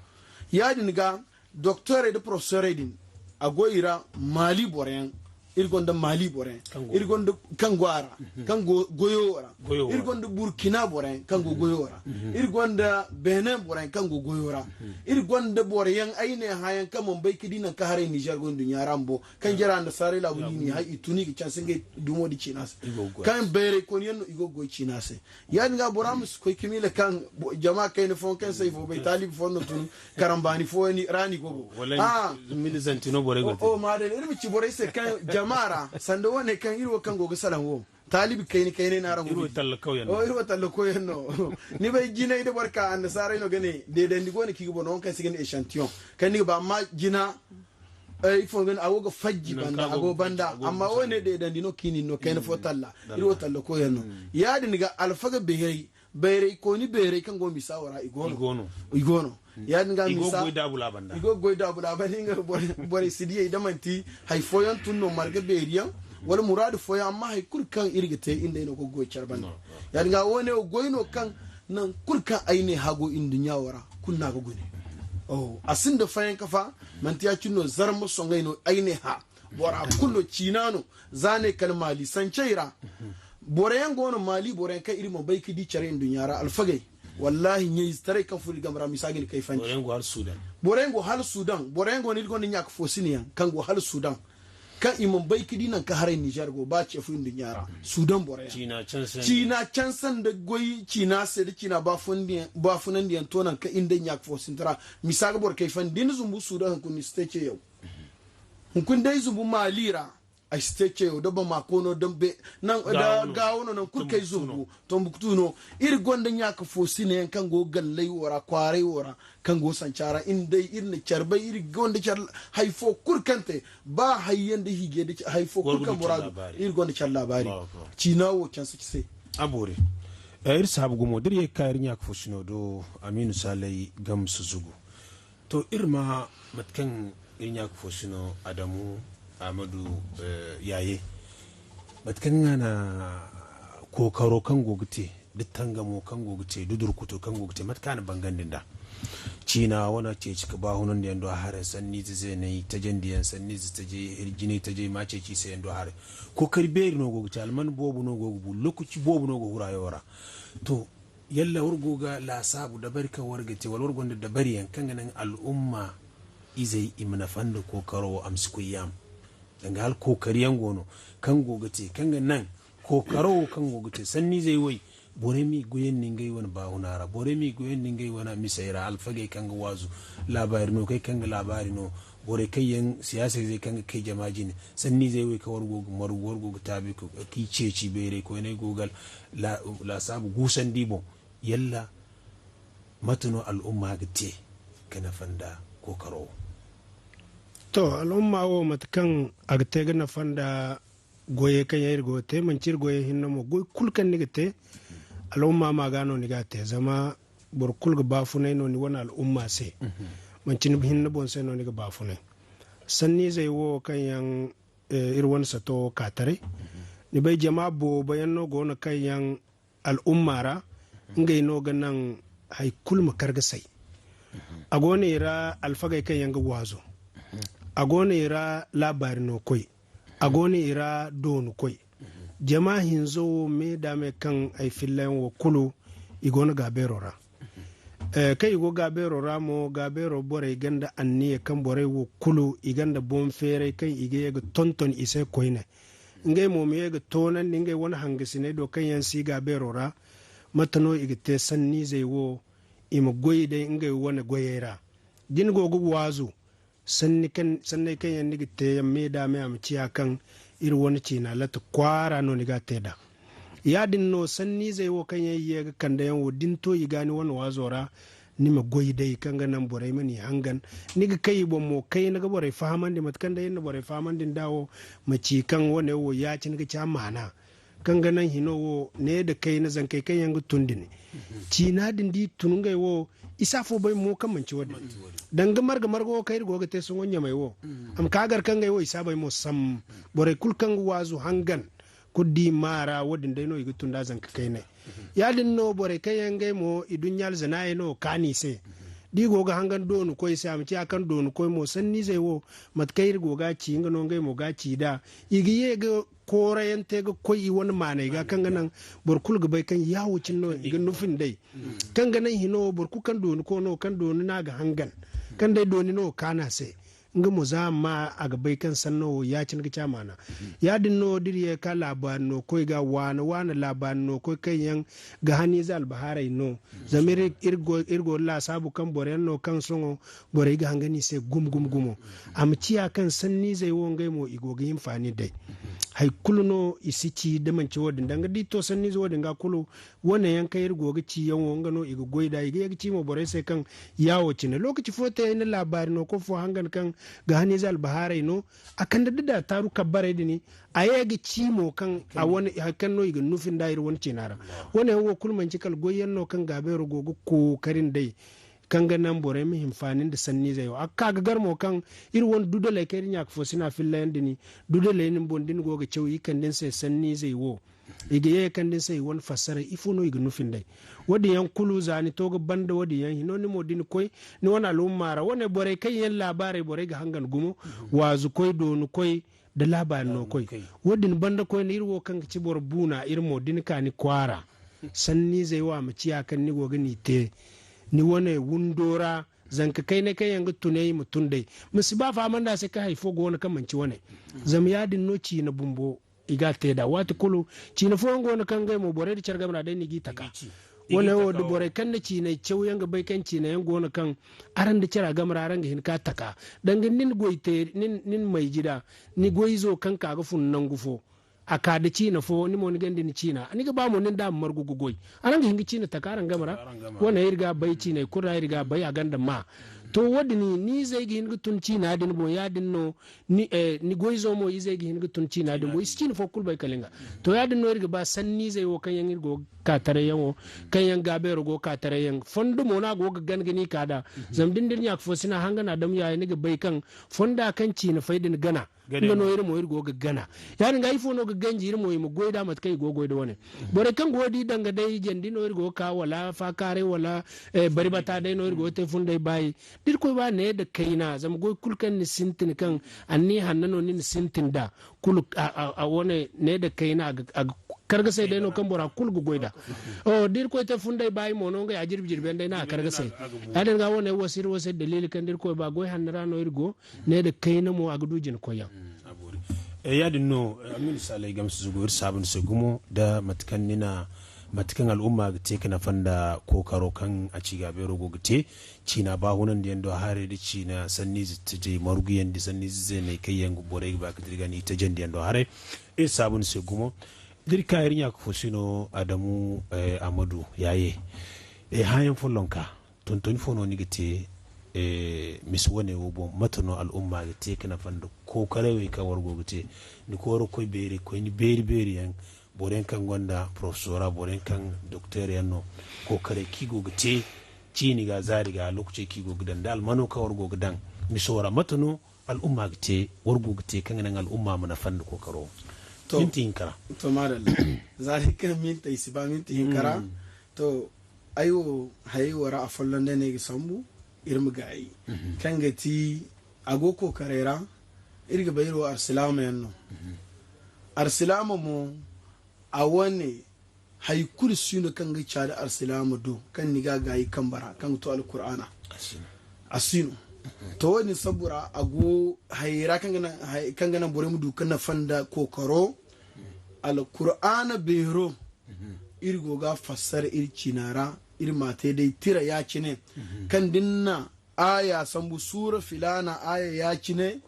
Yaadin ga, doktorey nda professorey din, a go i ra Mali boroyaŋ, iri gonda Mali boroyaŋ, iri gonda kaŋ go a ra, kaŋ go goyo wo ra, iri gonda Burkina boroyaŋ, kaŋ go goyo wo ra, iri gonda Benin boroyaŋ, kaŋ go goyo ra, iri gonda boroyaŋ ay ne hãyaŋ kaŋ mana bay ka di nangu kaŋ haray Niger go nduɲɲa ra bumbo, kaŋ jare annasaarey laabu no i n'i hay, i tun i ga canse ngey dumo din ciina se. Kaŋ bayray kooni yaŋ no i go ga goy ciina se. Yaadin ga bora ma si koy ka miila kaŋ bo-, jama kayna fooyaŋ kaŋ se i fo bay, taalibi fooyaŋ no tun, karambaani fooyaŋ ni, ra no i go go. Wala ah, mili zanti no borey go te. O, o, ma day, iri ma ci borey se kaŋ jama ra, sanda wane kaŋ iri wo kaŋ go ga salaŋ wo. Taalibi kayna kaynay no araŋ go ga di. Iri wo tallakawyaŋ no. O, iri wo tallakawyaŋ no. Ni bay jinay da boro ka annasaarey no ga ne, deedandi go no kaŋ i ga boŋ no, waŋ kaŋ se i ga ne échantillon. Kaŋ ni ga ba, amma jina, eh, ifo ga ne, a go ga fajji banda, a go banda. Amma wo ne deedandi no kaŋ i na ni no kayna fo talla. Iri wo tallakawyaŋ no. Yaadin ga alfaga bayray, bayray kooni bayray kaŋ go misa wo ra, i go no. I go no. I go no. Yaadin ga misa, i go ga goy daabula banda. I go ga goy daabula banda, nga bor-, borey si diyey da manti hay fooyaŋ tun no, marga beeriyaŋ, wala muraadu fooyaŋ, amma hay kulu kaŋ iri ga te, iri nd'ey no go ga goy care banda. Yaadin ga wo-ne wo goy no kaŋ nangu kulu kaŋ ay ne hã go nduɲɲa wo ra, kulu no a ga gune. Oh, a sinda fayanka fa, manti ya-cine no, zarma soŋay no ay ne hã. Bora kulu no, ciina no, za ne kala Mali, sancey ra. Boroyaŋ go no Mali, boroyaŋ kaŋ iri mana bay ka di care nduɲɲa ra, alfagey. Wallahi, ɲayzetaray kaŋ furo iri game ra, misa ga ni kayfandi. Boroyaŋ go hala Sudan. Boroyaŋ go hala Sudan. Boroyaŋ go no, iri gonda ɲaaka fo sine yaŋ kaŋ go hala Sudan. Kaŋ i mana bay ka di nangu kaŋ haray Niger go, ba ce fo nduɲɲa ra. Sudan boroyaŋ. Ciina canse. Ciina canse nda goy ciina se, da ciina baafunandi-, baafunandiyaŋ to nangu kaŋ iri nda ɲaaka fo sinti ra. Misa ga boro kayfandi, da ni zumbu Sudan hunkuna ni si te ce yaw. Hunkuna day zumbu Mali ra. Ay si te ceyo da Bamako no, da be-, nan, da Gaawo no, nan kulu kaŋ ay zumbu, Tombuktu no. Iri gonda ɲaaka fo sine yaŋ kaŋ go galley wo ra, kwaaray wo ra, kaŋ go sanca ra. Iri day, iri na care bay, iri gonda care hay fo kulu kaŋ te, ba hayyaŋ da hiijay da hay fo kulu kaŋ muraadu, iri gonda care laabaari. Ciina wo canse ci se. A boori. Eh, iri saabu gumo, da iri ye ga ka iri ɲaaka fo sino do, Aminu Saley Gamsu Zugu. To, iri ma mate kaŋ iri ɲaaka fo sino Adamu Amadu, eh, Yaaye, mate kaŋ a na kookaro kaŋ go ga te, da tangamo kaŋ go ga te, da durkuto kaŋ go ga te, mate kaŋ a na bangandi nd'a. Ciina wane ceeci ka baahunandiyaŋ do haray, sanniize zeeney tajandiyaŋ, sanniize tajey, hirjinay tajey ma ceeci i se yaŋ do haray. Kookari beeri no go ga te, alman boobo no go ga bu, lookaci boobo no go ga huru hayo ra. To, Yalla war go ga laasaabu dabari kaŋ war ga te, wala war gonda dabariyaŋ kaŋ ga naŋ al'umma izey i ma nafa nda kookaro wo, a ma si koy yaamo? Danga hala kookariyaŋ go no kaŋ go ga te, kaŋ ga naŋ kookaro wo kaŋ go ga te, sanniizey woy, borey m'i goyandi ngey wane baahuna ra, borey m'i goyandi ngey wane misey ra, alfagey kaŋ ga waazu, laabaari no, kay kaŋ ga laabaari no, borey kaŋ yaŋ, siyaasa izey kaŋ ga kay jama jine, sanniizey woy kaŋ war go ga margu, war go ga taabi, k'i ceeci, bayray koyney go ga la-, laasaabu guusandi boŋ. Yalla mate no al'umma ga te ga nafa nda kookaro wo? To, al'umma wo, mate kaŋ a ga te ga nafa nda goyey kaŋ yaŋ iri go ga te, manti iri goyey hinne mo, goy kulu kaŋ ni ga te, al'umma ma ga no ni ga a te. Zama boro kulu ga baafunay no ni wane al'umma se. Mhm. Manti ni hinne boŋ se no ni ga baafunay. Sanniizey wo kaŋ yaŋ, eh, iri wane sato wo ka taray. Mhm. Ni bay, jama boobo yaŋ no go no kaŋ yaŋ al'umma ra, mhm, ngey no ga naŋ hay kulu ma kar ga say. Mhm. A go no i ra alfagey kaŋ yaŋ ga waazo. Mhm. A go no i ra laabaari no koy. A go no i ra doonu koy. Jama hinzo wo, me da me kaŋ ay fillayaŋ wo kulu, i go no gaabeero ra. Eh, kaŋ i go gaabeero ra mo, gaabeero borey gonda anniya kaŋ borey wo kulu, i gonda boŋ feeray kaŋ i ga ye ga tonton i se koyne. Ngey mo ma ye ga toonandi ngey wane hangasiney do kaŋ yaŋ si gaabeero ra, mate no i ga te sanniizey wo, i ma goy day ngey wane goyey ra. Da ni go ga waazu, sanni kaŋ, sanney kaŋ yaŋ ni ga te yaŋ me da me, a ma ciya kaŋ iri wane ciina latta kwaara no ni ga a te nd'a. Yaadin no, sanniizey wo kaŋ yaŋ i ye ga kande yaŋ wo, da ni to i ga ni wane waazo ra, ni ma goy day, kaŋ ga naŋ borey ma ni hangan. Ni ga kay i boŋ mo, kayna ga borey fahamandi, mate kaŋ day iri na borey fahamandi nd'a wo, ma ci kaŋ wane wo ya-cine ga ci a maana. Kaŋ ga naŋ hino wo, ne nda kayna zankey kaŋ yaŋ ga tun din. Ciina din da i tun ngey wo, i si afo bay mo kaŋ manti wo-din. Danga marga-marga wo kaŋ iri go ga te sohõ ɲamey wo. A ma ka gar kaŋ ngey wo, i si a bay mo sam. Borey kulu kaŋ ga waazu hangan, kulu da i maara, wo-din day no i ga tun nd'a zanka kaynay. Yaadin no borey kaŋ yaŋ ngey mo, i duɲɲa alzanaayey no kaanu i se. Da i go ga hangan doonu koy se, a ma ciya kaŋ doonu koy mo, sanniizey wo, mate kaŋ iri go ga a ci, nga no ngey mo ga a ci nd'a. I ga ye ga koorayaŋ te ga koy i wane maaney ga, kaŋ ga naŋ boro kulu ga bay kaŋ yaawo cine no i ga nufin day. Kaŋ ga naŋ hino wo, boro kulu kaŋ dooni ko no, kaŋ dooni no a ga hangan, kaŋ day dooni no kaanu a se, nga mo za amma a ga bay kaŋ sanno wo ya-cine ga ci a maana. Yaadin no da iri ye ga ka laabaari no koy ga, waana-waana laabaari no koy kaŋ yaŋ ga haniize albahaarey no. Zama iri, iri go, iri go laasaabu kaŋ boroyaŋ no kaŋ sohõ borey ga hangan i se gumo, gumo, gumo. A ma ciya kaŋ sanniizey wo, ngey mo, i go ga hinfaani day. Hay kulu no i si ci da manti wo-din. Danga da i to sanniize wo-din ga kulu, wane yaŋ kaŋ iri go ga ci yaŋ wo, nga no i ga goy nd'a. I ga ye ga ci mo borey se kaŋ yaawo cine. Lookaci fo te ay na laabaari no koy fo hangan kaŋ ga haniize albahaarey no. A kande da, da taaru kabbarey din, a ye ga ci mo kaŋ a wane, hari kaŋ no i ga nufi nd'a iri wane ciina ra. Wane yaŋ wo kulu manti kala goyyaŋ no kaŋ gaabeero go ga kookari nd'ey. Kaŋ ga naŋ borey ma hinfaani nda sanniizey wo. A ga ka ga gar mo kaŋ iri wane dudaley kaŋ iri ɲaaka fo sina fillayandi ni, dudaley din boŋ da ni go ga caw, i kande ni se sanniizey wo. I ga ye ga kande ni se i wane fassaray, ifo no i ga nufi nd'ey. Wo-din yaŋ kulu, za ni to ga banda wo-din yaŋ hino, ni mo da ni koy, ni wane al'umma ra, wane borey kaŋ yaŋ laabaarey borey ga hangan gumo, waazu koy, doonu koy, da laabaari no koy. Wo-din banda koyne, iri wo kaŋ ga ci boro buuna, iri mo da ni ka ni kwaara. Sanniizey wo, a ma ciya kaŋ ni go ga ni te. Ni wane windo ra, zanka kaynay kaŋ yaŋ ga tunay, i ma tun d'ey. Ma si ba fahamandi a se kaŋ hari fo go no kaŋ manti wane. Zama yaadin no ciina bumbo i ga a te nd'a. Waati kulu, ciina fooyaŋ go no kaŋ ngey mo borey nda care game ra day no i g'i taka. Wane wo da borey kaŋ na ciinay caw yaŋ ga bay kaŋ ciinay yaŋ go no kaŋ araŋ da cara game ra araŋ ga hin ka taka. Danga nin goy te, nin, nin mayji da, ni goy izo kaŋ ka ga fun nangu fo. A ka da ciina fo, ni mo ni ganda ni ciina. Ni ga ba mo nin da a ma margu ga goy. Araŋ ga hin ga ciina taka araŋ game ra. Wane iri ga bay ciinay kulu ra iri ga bay a ganda ma. To wo-din ni, ni izey ga hin ga tun ciina din boŋ, ya-din no ni, eh, ni goy izo mo izey ga hin ga tun ciina din boŋ. I si ciina fo kulu bay kala nga. To ya-din no iri ga ba sanni izey wo kaŋ yaŋ iri go ga ka taray yaŋo, kaŋ yaŋ gaabeero go ga ka taray yaŋ. Fondo mo no a go ga gana ga ni ka da. Zama da ni da ni ɲa ka fo sina hanga na dam yaaya ni ga bay kaŋ fonda kaŋ ciina fay din gana. Nga no iri mo iri go ga gana. Ya-din ga ifo no ga ganji iri mo i ma goy da mate kaŋ i go ga goy da wane. Borey kaŋ go ga di danga day jandi no iri go ga ka wala faakaaray wala, eh, bari bata day no iri go ga te funday baayi. Da Irkoy ba ne da kayna, zama goy kulu kaŋ ni sintin kaŋ anniya hanno no ni na sintin da, kulu a, a, a wane ne da kayna a ga, a ga kargasay day no kaŋ bora kulu ga goy da. Oh, da Irkoy te funday baayi mo no nga ya jirbi jirbi yaŋ day no a kargasay. Ya-din ga wane wasir wasir dalili kaŋ da Irkoy ba goy hanno ra no iri go, ne da kayna mo a ga du jina koyyaŋ. Eh, ya-din no, eh, Aminu Saleh Gamsu Zugu, iri saabu ni se gumo da mate kaŋ ni na, mate kaŋ al'umma ga te ga nafa nda kookaro kaŋ a ci gaabeero go ga te, ciina ba hunandiyaŋ do haray da ciina sanniize tajey marguyaŋ da sanniize zeeney kaŋ yaŋ borey ga ba ga dira ga ni tajandiyaŋ do haray. Iri saabu ni se gumo. Da iri ka iri ɲa ka fo sino Adamu, eh, Amadu Yaaye. Eh, hããyaŋ follonka. Tontoni fo no ni ga te, eh, misa wane wo boŋ? Mate no al'umma ga te ga nafa nda kookaray wey kaŋ war go ga te? Ni kooro koy beeri, koy ni beeri beeri yaŋ, boro yaŋ kaŋ gonda professora, boro yaŋ kaŋ docteur yaŋ no, kookaray kaŋ i go ga te ciini ga, zaari ga, lokaci kaŋ i go ga daŋ, da almano kaŋ war go ga daŋ miso ra, mate no al'umma ga te, war go ga te kaŋ ga naŋ al'umma ma nafa nda kookaro? To, minti hinka ra. To, madalla. Zaari kaŋ minti ay si ba minti hinka ra. Mm. To, ay wo, hayey wo ra, afolloŋ day no ay ga sambu, iri ma gaayi. Mhm. Kaŋ ga ti, a go kookaray ra, iri ga bay iri wo alsilaama yaŋ no. Mhm. Alsilaama mo, a wane hay kulu si no kaŋ ga caadi alsilaama do, kaŋ ni ga a gaayi kamba ra, kaŋ ga to Alkur'aana. A si no. A si no. Mhm. To, wo-din sabbu ra, a go hayey ra kaŋ ga naŋ, hay-, kaŋ ga naŋ borey ma du ga nafa nda kookaro, Alkur'aana beero, iri go ga a fassara iri ciina ra, iri m'a te day tira ya-cine, kaŋ da ni na aaya sambu suura filaana aaya ya-cine,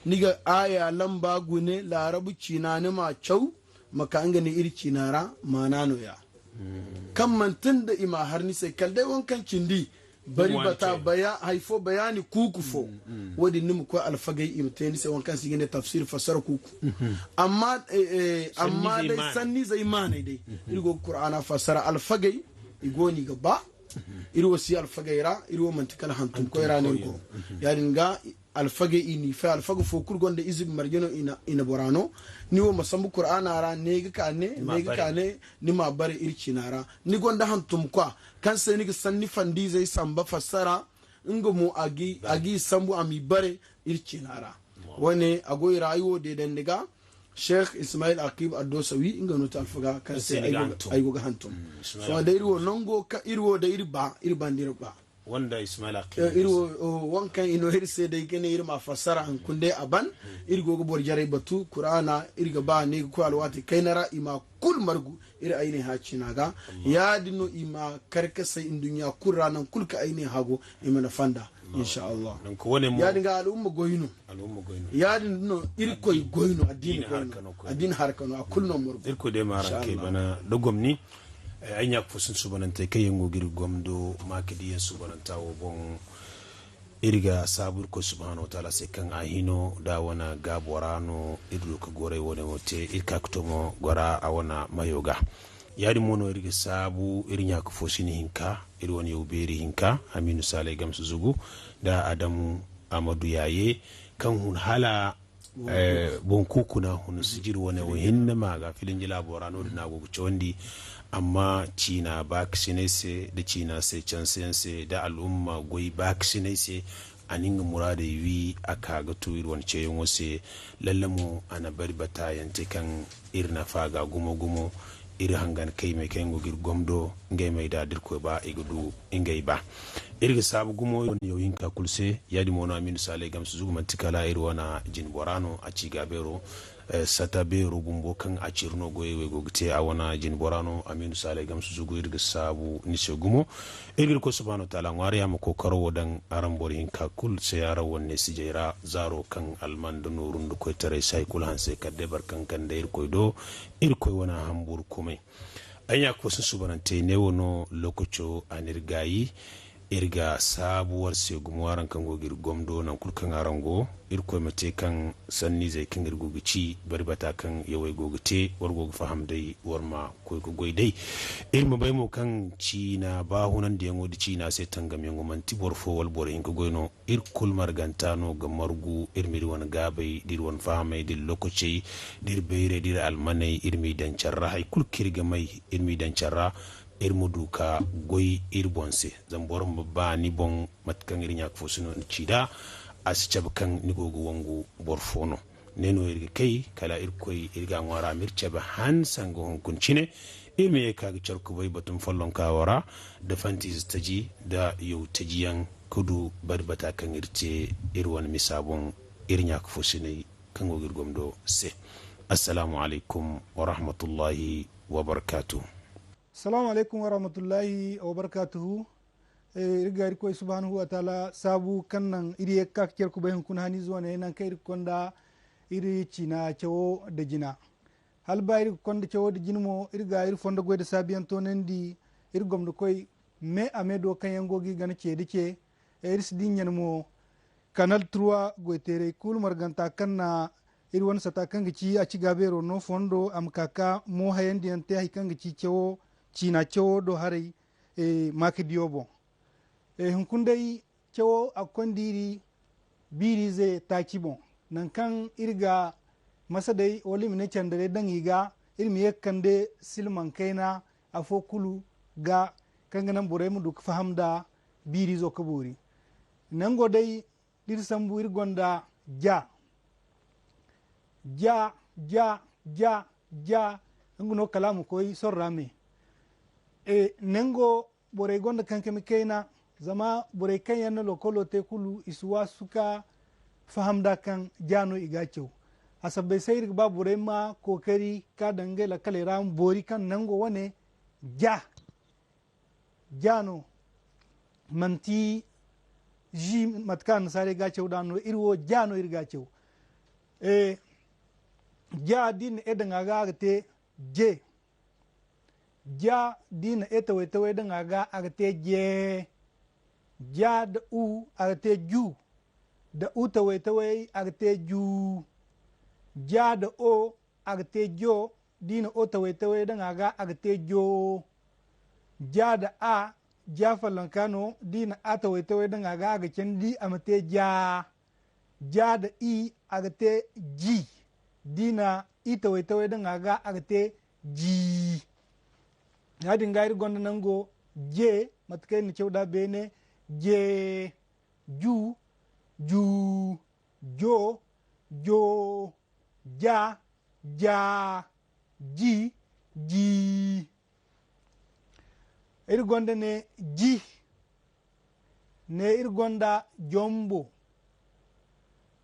ni ga aaya lamba gune, laarabu ciina ni m'a caw, ma ka nga ne iri ciina ra, maana nooya. Kaŋ manti nda i m'a har ni se, kala day waŋ kaŋ cindi, bari bata, baya-, hay fo, bayaani kuuku fo. Mm, mm. Wo-din ni ma koy alfagey, i ma te ni se waŋ kaŋ se i ga ne tafsir fassara kuuku. Mhm. Amma, eh, eh, amma day sanniizey maaney day. Mhm. Iri go ga Kur'aana fassara alfagey, i go no i ga ba. Mhm. Iri wo si alfagey ra, iri wo manti kala hantum koy ra no iri go. Mhm. Ya-din ga, alfagey i n'i fay, alfaga fo kulu gonda izibi marje no i na, i na bora no. Ni wo ma sambu Kur'aana ra, ne ga ka ne, ne ga ka ne, ni m'a bare iri ciina ra. Ni gonda hantumkwa, kaŋ se ni ga sanni fandiizey samba fassara, nga mo a g'i, a g'i sambu a m'i bare iri ciina ra. Wane, a go i ra, ay wo deedandi ga, Sheikh Ismail Aqib Addosawi, nga no ti alfaga kaŋ se ay go ga hantum. Mm, sohõ day iri wo nango kaŋ iri wo day iri ba, iri banda iri ba. Wanda Ismail Aqib. Eh, iri wo, o, waŋ kaŋ i no iri se day ga ne iri ma fassara hunkuna day a ban. Mm. Iri go ga boro jarey batu, Kur'aana, iri ga ba ne ga koy alwaati kayna ra, i ma kulu margu iri ay ne hã ciina ga. Ya-din no i ma kar ga say nduɲɲa kulu ra, nangu kulu kaŋ ay ne hã go, i ma nafa nd'a. Insha Allah. Donc, wane mo ya-din ga al'umma goy no. Al'umma goy no. Ya-din no, Irkoy goy no, addini goy no. Addini harka no, a kulu no margu. Irkoy day ma araŋ kay bana da gomni. Eh, ay ɲa ga fo sin suubanantey kaŋ yaŋ go ga iri gomdo ma ka diyaŋ suubananta wo boŋ. Iri ga saabu Irkoy Subhaanahu wa Taala se kaŋ a hino da a wane gaabo ra no iri du ka goray wane wo te, iri ka ga to mo gora a wane mayo ga. Ya-din mo no iri ga saabu iri ɲa ga fo sin hinka, iri wane yaw beeri hinka, Aminu Saalay Gamsu Zugu, nda Adamu Amadu Yaaye, kaŋ hun hala, eh, boŋ kuukuna hun sijir wane wo hinne ma ga Filinji laabo ra, no-din no a go ga cawandi. Amma ciina baakasinay se, da ciina se canse yaŋ se, da al'umma goy baakasinay se, a na nga muraadey wi, a ka ga tu iri wane ceeyaŋo se. Lalle mo, a na bari bataayaŋ te kaŋ iri nafa ga gumo-gumo. Iri hangan kaymey kaŋ yaŋ go ga iri gomdo, ngey ma ay da da Irkoy ba, i ga du ngey ba. Iri ga saabu gumo iri wane yaw hinka kulu se, yaadin mo no Aminu Saalay Gamsu Zugu manti kala iri wane jinbora no, a ci ga beero, eh, sata beero bumbo kaŋ a ciri no goyey wo i go ga te a wane jinbora no, Aminu Saalay Gamsu Zugu, iri ga saabu ni se gumo. Iri ga Irkoy Subhaanahu wa Taala ŋwaaray a ma kookaro wo daŋ araŋ boro hinka kulu se araŋ wane neesijey ra, zaaro kaŋ alman da nooru nda koytaray se hay kulu hanse kala day boro kaŋ ganda Irkoy do, Irkoy wane hamburkumay. Ay ɲa ga fo sinsubarante, neewo no lookaco a n'iri gaayi. Iri ga saabu war se gumo, araŋ kaŋ go ga iri gomdo, nangu kulu kaŋ araŋ go. Irkoy ma te kaŋ sanniizey kaŋ iri go ga ci, bari bata kaŋ yawey go ga te, war go ga faham day, war ma koy ga goy day. Iri ma bay mo kaŋ ciina baahunandiyaŋo nda ciina se tangamyaŋo manti boro fo wala boro hinka goy no. Iri kulu marganta no ga margu, iri m'iri wane gaabey, d'iri wane fahamey, d'iri lokacey, d'iri bayray, d'iri almaney, iri m'i daŋ care ra. Hay kulu kaŋ iri ga may, iri m'i daŋ care ra, iri ma du ka goy iri boŋ se. Zama boro ma ba ni boŋ mate kaŋ iri ɲa ga fo si no ni ci nd'a, a si cabe kaŋ ni go ga wangu boro fo no. Ne no iri ga kay, kala Irkoy, iri ga a ŋwaara m'iri cabe han sanga hunkuna cine. Iri ma ye ka ga care kubay batum follonka wo ra, da fantiize taji, da yaw tajiyaŋ, ka du bari bata kaŋ iri te iri wane misa boŋ, iri ɲa ga fo sinay kaŋ go ga iri gomdo se. Assalaamu alaykum wa rahmatullahi wa barakaatuhu. Salaamu alaykum wa rahmatullahi wa barakaatuhu. Eh, iri ga Irkoy Subhaanahu wa Taala saabu kaŋ naŋ iri ye ga ka ga care kubay hunkuna haniize wane, naŋ kaŋ iri ga konda iri ciina cawo nda jina. Hala ba iri ga konda cawo nda jina mo, iri ga iri fondo goy nda saabuyaŋ toonandi iri gomnikoy me a me do kaŋ yaŋ go ga i gana ce nda ce. Eh, iri si dinya mo Canal trois goyteerey kulu marganta kaŋ na iri wane sata kaŋ ga ci a ci gaabeero no fondo, a ma ka ka mo hayandiyaŋ te hay kaŋ ga ci cawo, ciina cawo do haray, eh, maakadiyo boŋ. Eh, hunkuna day cawo a ga konda iri biiriize taaci boŋ. Naŋ kaŋ iri ga masa day, wala iri ma ne candey daŋ i ga, iri ma ye ga kande silmaŋ kayna afo kulu ga, kaŋ ga naŋ borey ma du ga faham nda biiriizo ga boori. Nango day, d'iri sambu, iri gonda ja. Ja, ja, ja, ja, nga no kala a ma koy sorra me. E, nango borey gonda kankami kayna, zama borey kaŋ yaŋ na lokolo te kulu, i si waasu ka faham nd'a kaŋ ja no i ga a caw. A sabbay se iri ga ba borey ma kookari ka daŋ ngey lakkaley ra, ma boori kaŋ nango wane ja. Ja no, manti ji, mate kaŋ annasaarey ga a caw nd'a no, iri wo ja no iri ga a caw. E, ja, da i na e daŋ a ga, a ga te je. Ja, da i na e taway-taway daŋ a ga, a ga te jee. Ja nda u, a ga te ju. Da u taway-taway, a ga te juu. Ja nda o, a ga te jo. Da i na o taway-taway daŋ a ga, a ga te joo. Ja nda a, ja follonka no, da i na a taway-taway daŋ a ga, a ga candi, a ma te jaa. Ja nda i, a ga te ji. Da i na i taway-taway daŋ a ga, a ga te jii. Yaadin ga iri gonda nango je, mate kaŋ iri na caw nd'a beene, je, ju, juu, jo, joo, ja, jaa, ji, jii. Iri gonda ne ji, ne iri gonda jombo,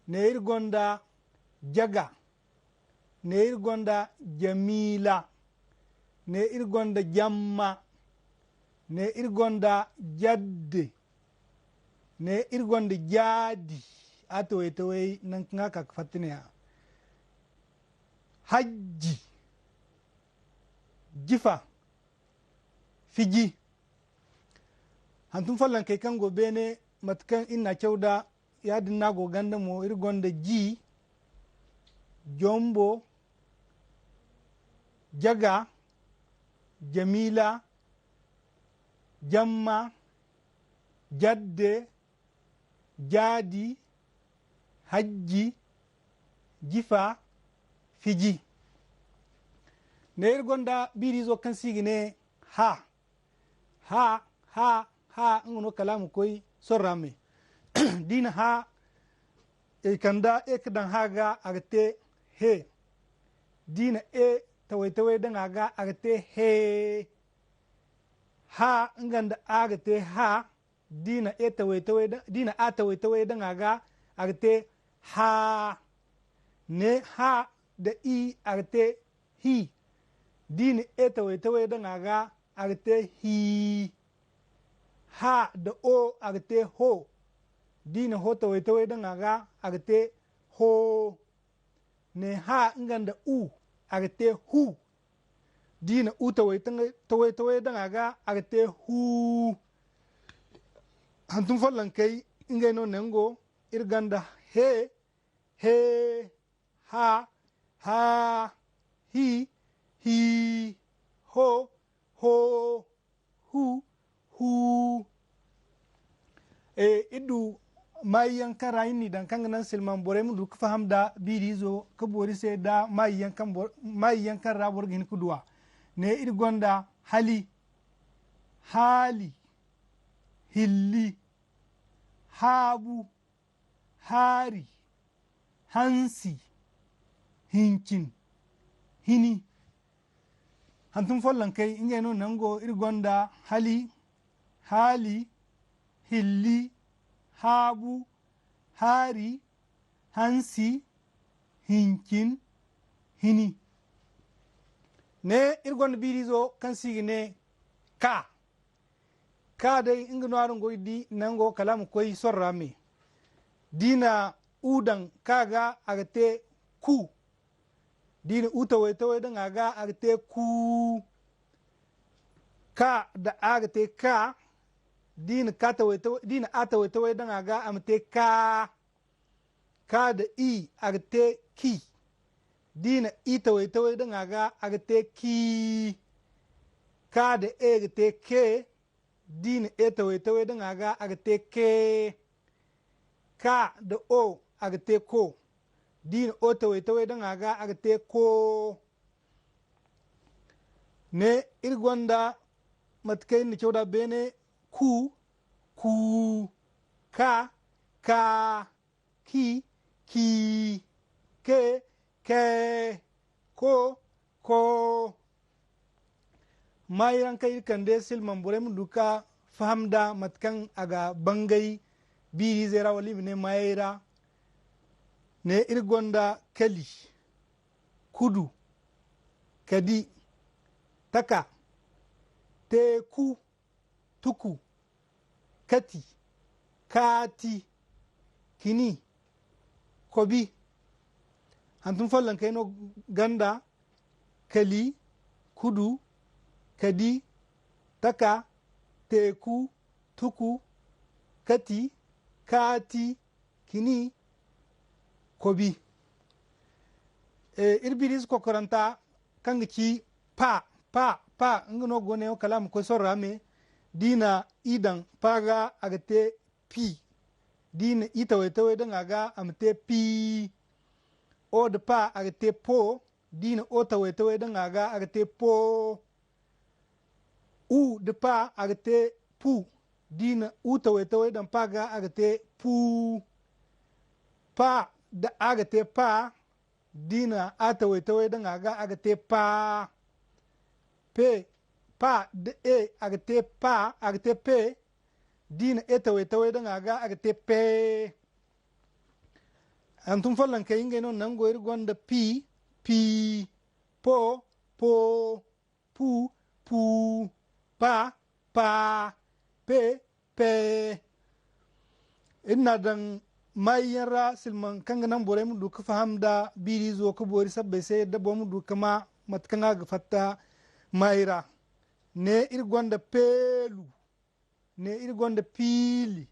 ne iri gonda jaga, ne iri gonda jamiila, ne iri gonda jamma, ne iri gonda jadde, ne iri gonda jaadi. A taway-taway, nangu kaŋ a ka ga fatta neeya. Hajji, jifa, fiji. Hantum follonkey kaŋ go beene, mate kaŋ iri n'a caw nd'a, yaadin no a go ganda mo, iri gonda ji, jombo, jaga, jamiila, jamma, jadde, jaadi, hajji, jifa, fiji. Ne iri gonda biiriizo kaŋ se i ga ne ha. Ha, ha, ha, nga no kala a ma koy sorra me. Da i na ha, i kand'a e ga daŋ ha ga, a ga te he. Da i na e taway-taway daŋ a ga, a ga te hee. Ha nga nda a ga te ha, d'i na e taway-taway da-, d'i na a taway-taway daŋ a ga, a ga te haa. Ne ha da i, a ga te hi. D'i na e taway-taway daŋ a ga, a ga te hii. Ha da o, a ga te ho. D'i na ho taway-taway daŋ a ga, a ga te hoo. Ne ha nga nda u, a ga te hu. D'i na u taway-taway daŋ a ga, a ga te huu. Hantum follonkey, ngey no nango iri gonda he, hee, ha, haa, hi, hii, ho, hoo, hu, huu. E, iri du maayi yaŋ kaŋ ra iri n'i daŋ kaŋ ga naŋ silmaŋ borey ma du ga faham nda biiri izo ga boori se nda maayi yaŋ kaŋ bor-, maayi yaŋ kaŋ ra boro ga hin ga du a. Ne iri gonda hali, haali, hilli, haabu, haari, hansi, hincin, hini. Hantum follonkey, ngey no nango iri gonda hali, haali, hilli, haabu, haari, hansi, hincin, hini. Ne iri gonda biirizo kaŋ se i ga ne ka. Ka day nga no araŋ go ga di nango kala a ma koy sorro ra me. D'i na u daŋ ka ga, a ga te ku. D'i na u taway-taway daŋ a ga, a ga te kuu. Ka da a ga te ka. D'i na ka taway-taway, d'i na a taway-taway daŋ a ga, a ma te kaa. Ka da i, a ga te ki. D'i na i taway-taway daŋ a ga, a ga te kii. Ka da e ga te ke. D'i na e taway-taway daŋ a ga, a ga te kee. Ka da o, a ga te ko. D'i na o taway-taway daŋ a ga, a ga te koo. Ne iri gonda mate kaŋ iri na caw da beene, ku, kuu, ka, kaa, ki, kii, ke, kee, ko, koo. Maayi yaŋ kaŋ iri kande silmaŋ borey ma du ga faham nda mate kaŋ a ga bangay biiri izey ra, wala i ma ne maayey ra. Ne iri gonda kali, kudu, kadi, taka, teeku, tuku, kati, kaati, kini, kobi. Hantum follonkey no ganda, kali, kudu, kadi, taka, teeku, tuku, kati, kaati, kini, kobi. E, iri biiriize kokoranta kaŋ ga ci pa, pa, pa, nga no go neewo kala a ma koy sorro a me. D'i na i daŋ pa ga, a ga te pi. D'i na i taway-taway daŋ a ga, a ma te pii. O da pa, a ga te po. D'i na o taway-taway daŋ a ga, a ga te poo. U da pa, a ga te pu. D'i na u taway-taway daŋ pa ga, a ga te puu. Pa da a ga te pa. D'i na a taway-taway daŋ a ga, a ga te paa. Pe, pa da e, a ga te pa, a ga te pe. D'i na e taway-taway daŋ a ga, a ga te pee. Hantum follonkey, ngey no nango iri gonda pi, pii, po, poo, pu, puu, pa, paa, pe, pee. Iri n'a daŋ maayi yaŋ ra, silmaŋ kaŋ ga naŋ borey ma du ga faham nda biiriizo ga boori sabbay se, da boro ma du ga maa mate kaŋ a ga fatta maayi ra. Ne iri gonda peelu, ne iri gonda piili,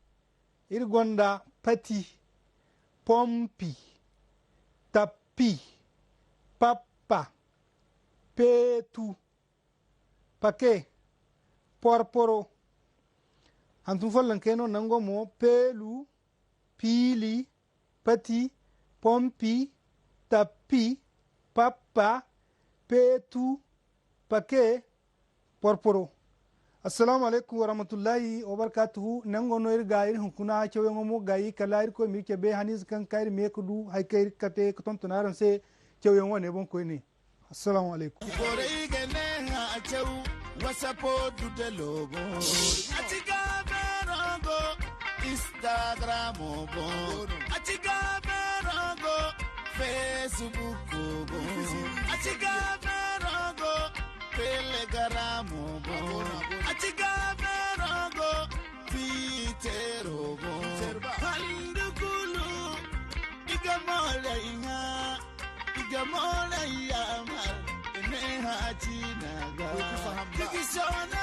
iri gonda pati, pompi, tappi, pappa, peetu, pake, porporo. Hantum follonkey no nango mo, peelu, piili, pati, pompi, tappi, pappa, peetu, pake, porporo. Assalaamu alaykum warahmatullahi wabarkaatuhu. Nango no iri ga iri hunkuna cawyaŋo mo gaayi, kala Irkoy m'iri cabe haniize kaŋ ga ka iri me ga du hari kaŋ iri ga kate ga tonton araŋ se cawyaŋ wane boŋ koyne. Assalaamu alaykum. Borey ga ne a caw. WhatsApp du de logo. Atiga berogo. Instagram go. Atiga berogo. Facebook go. Atiga berogo. Telegram go. Atiga berogo. Twitter go. Handukulu. Iga mole inga. Iga mole yamar. Ine haji naga. Digi sona.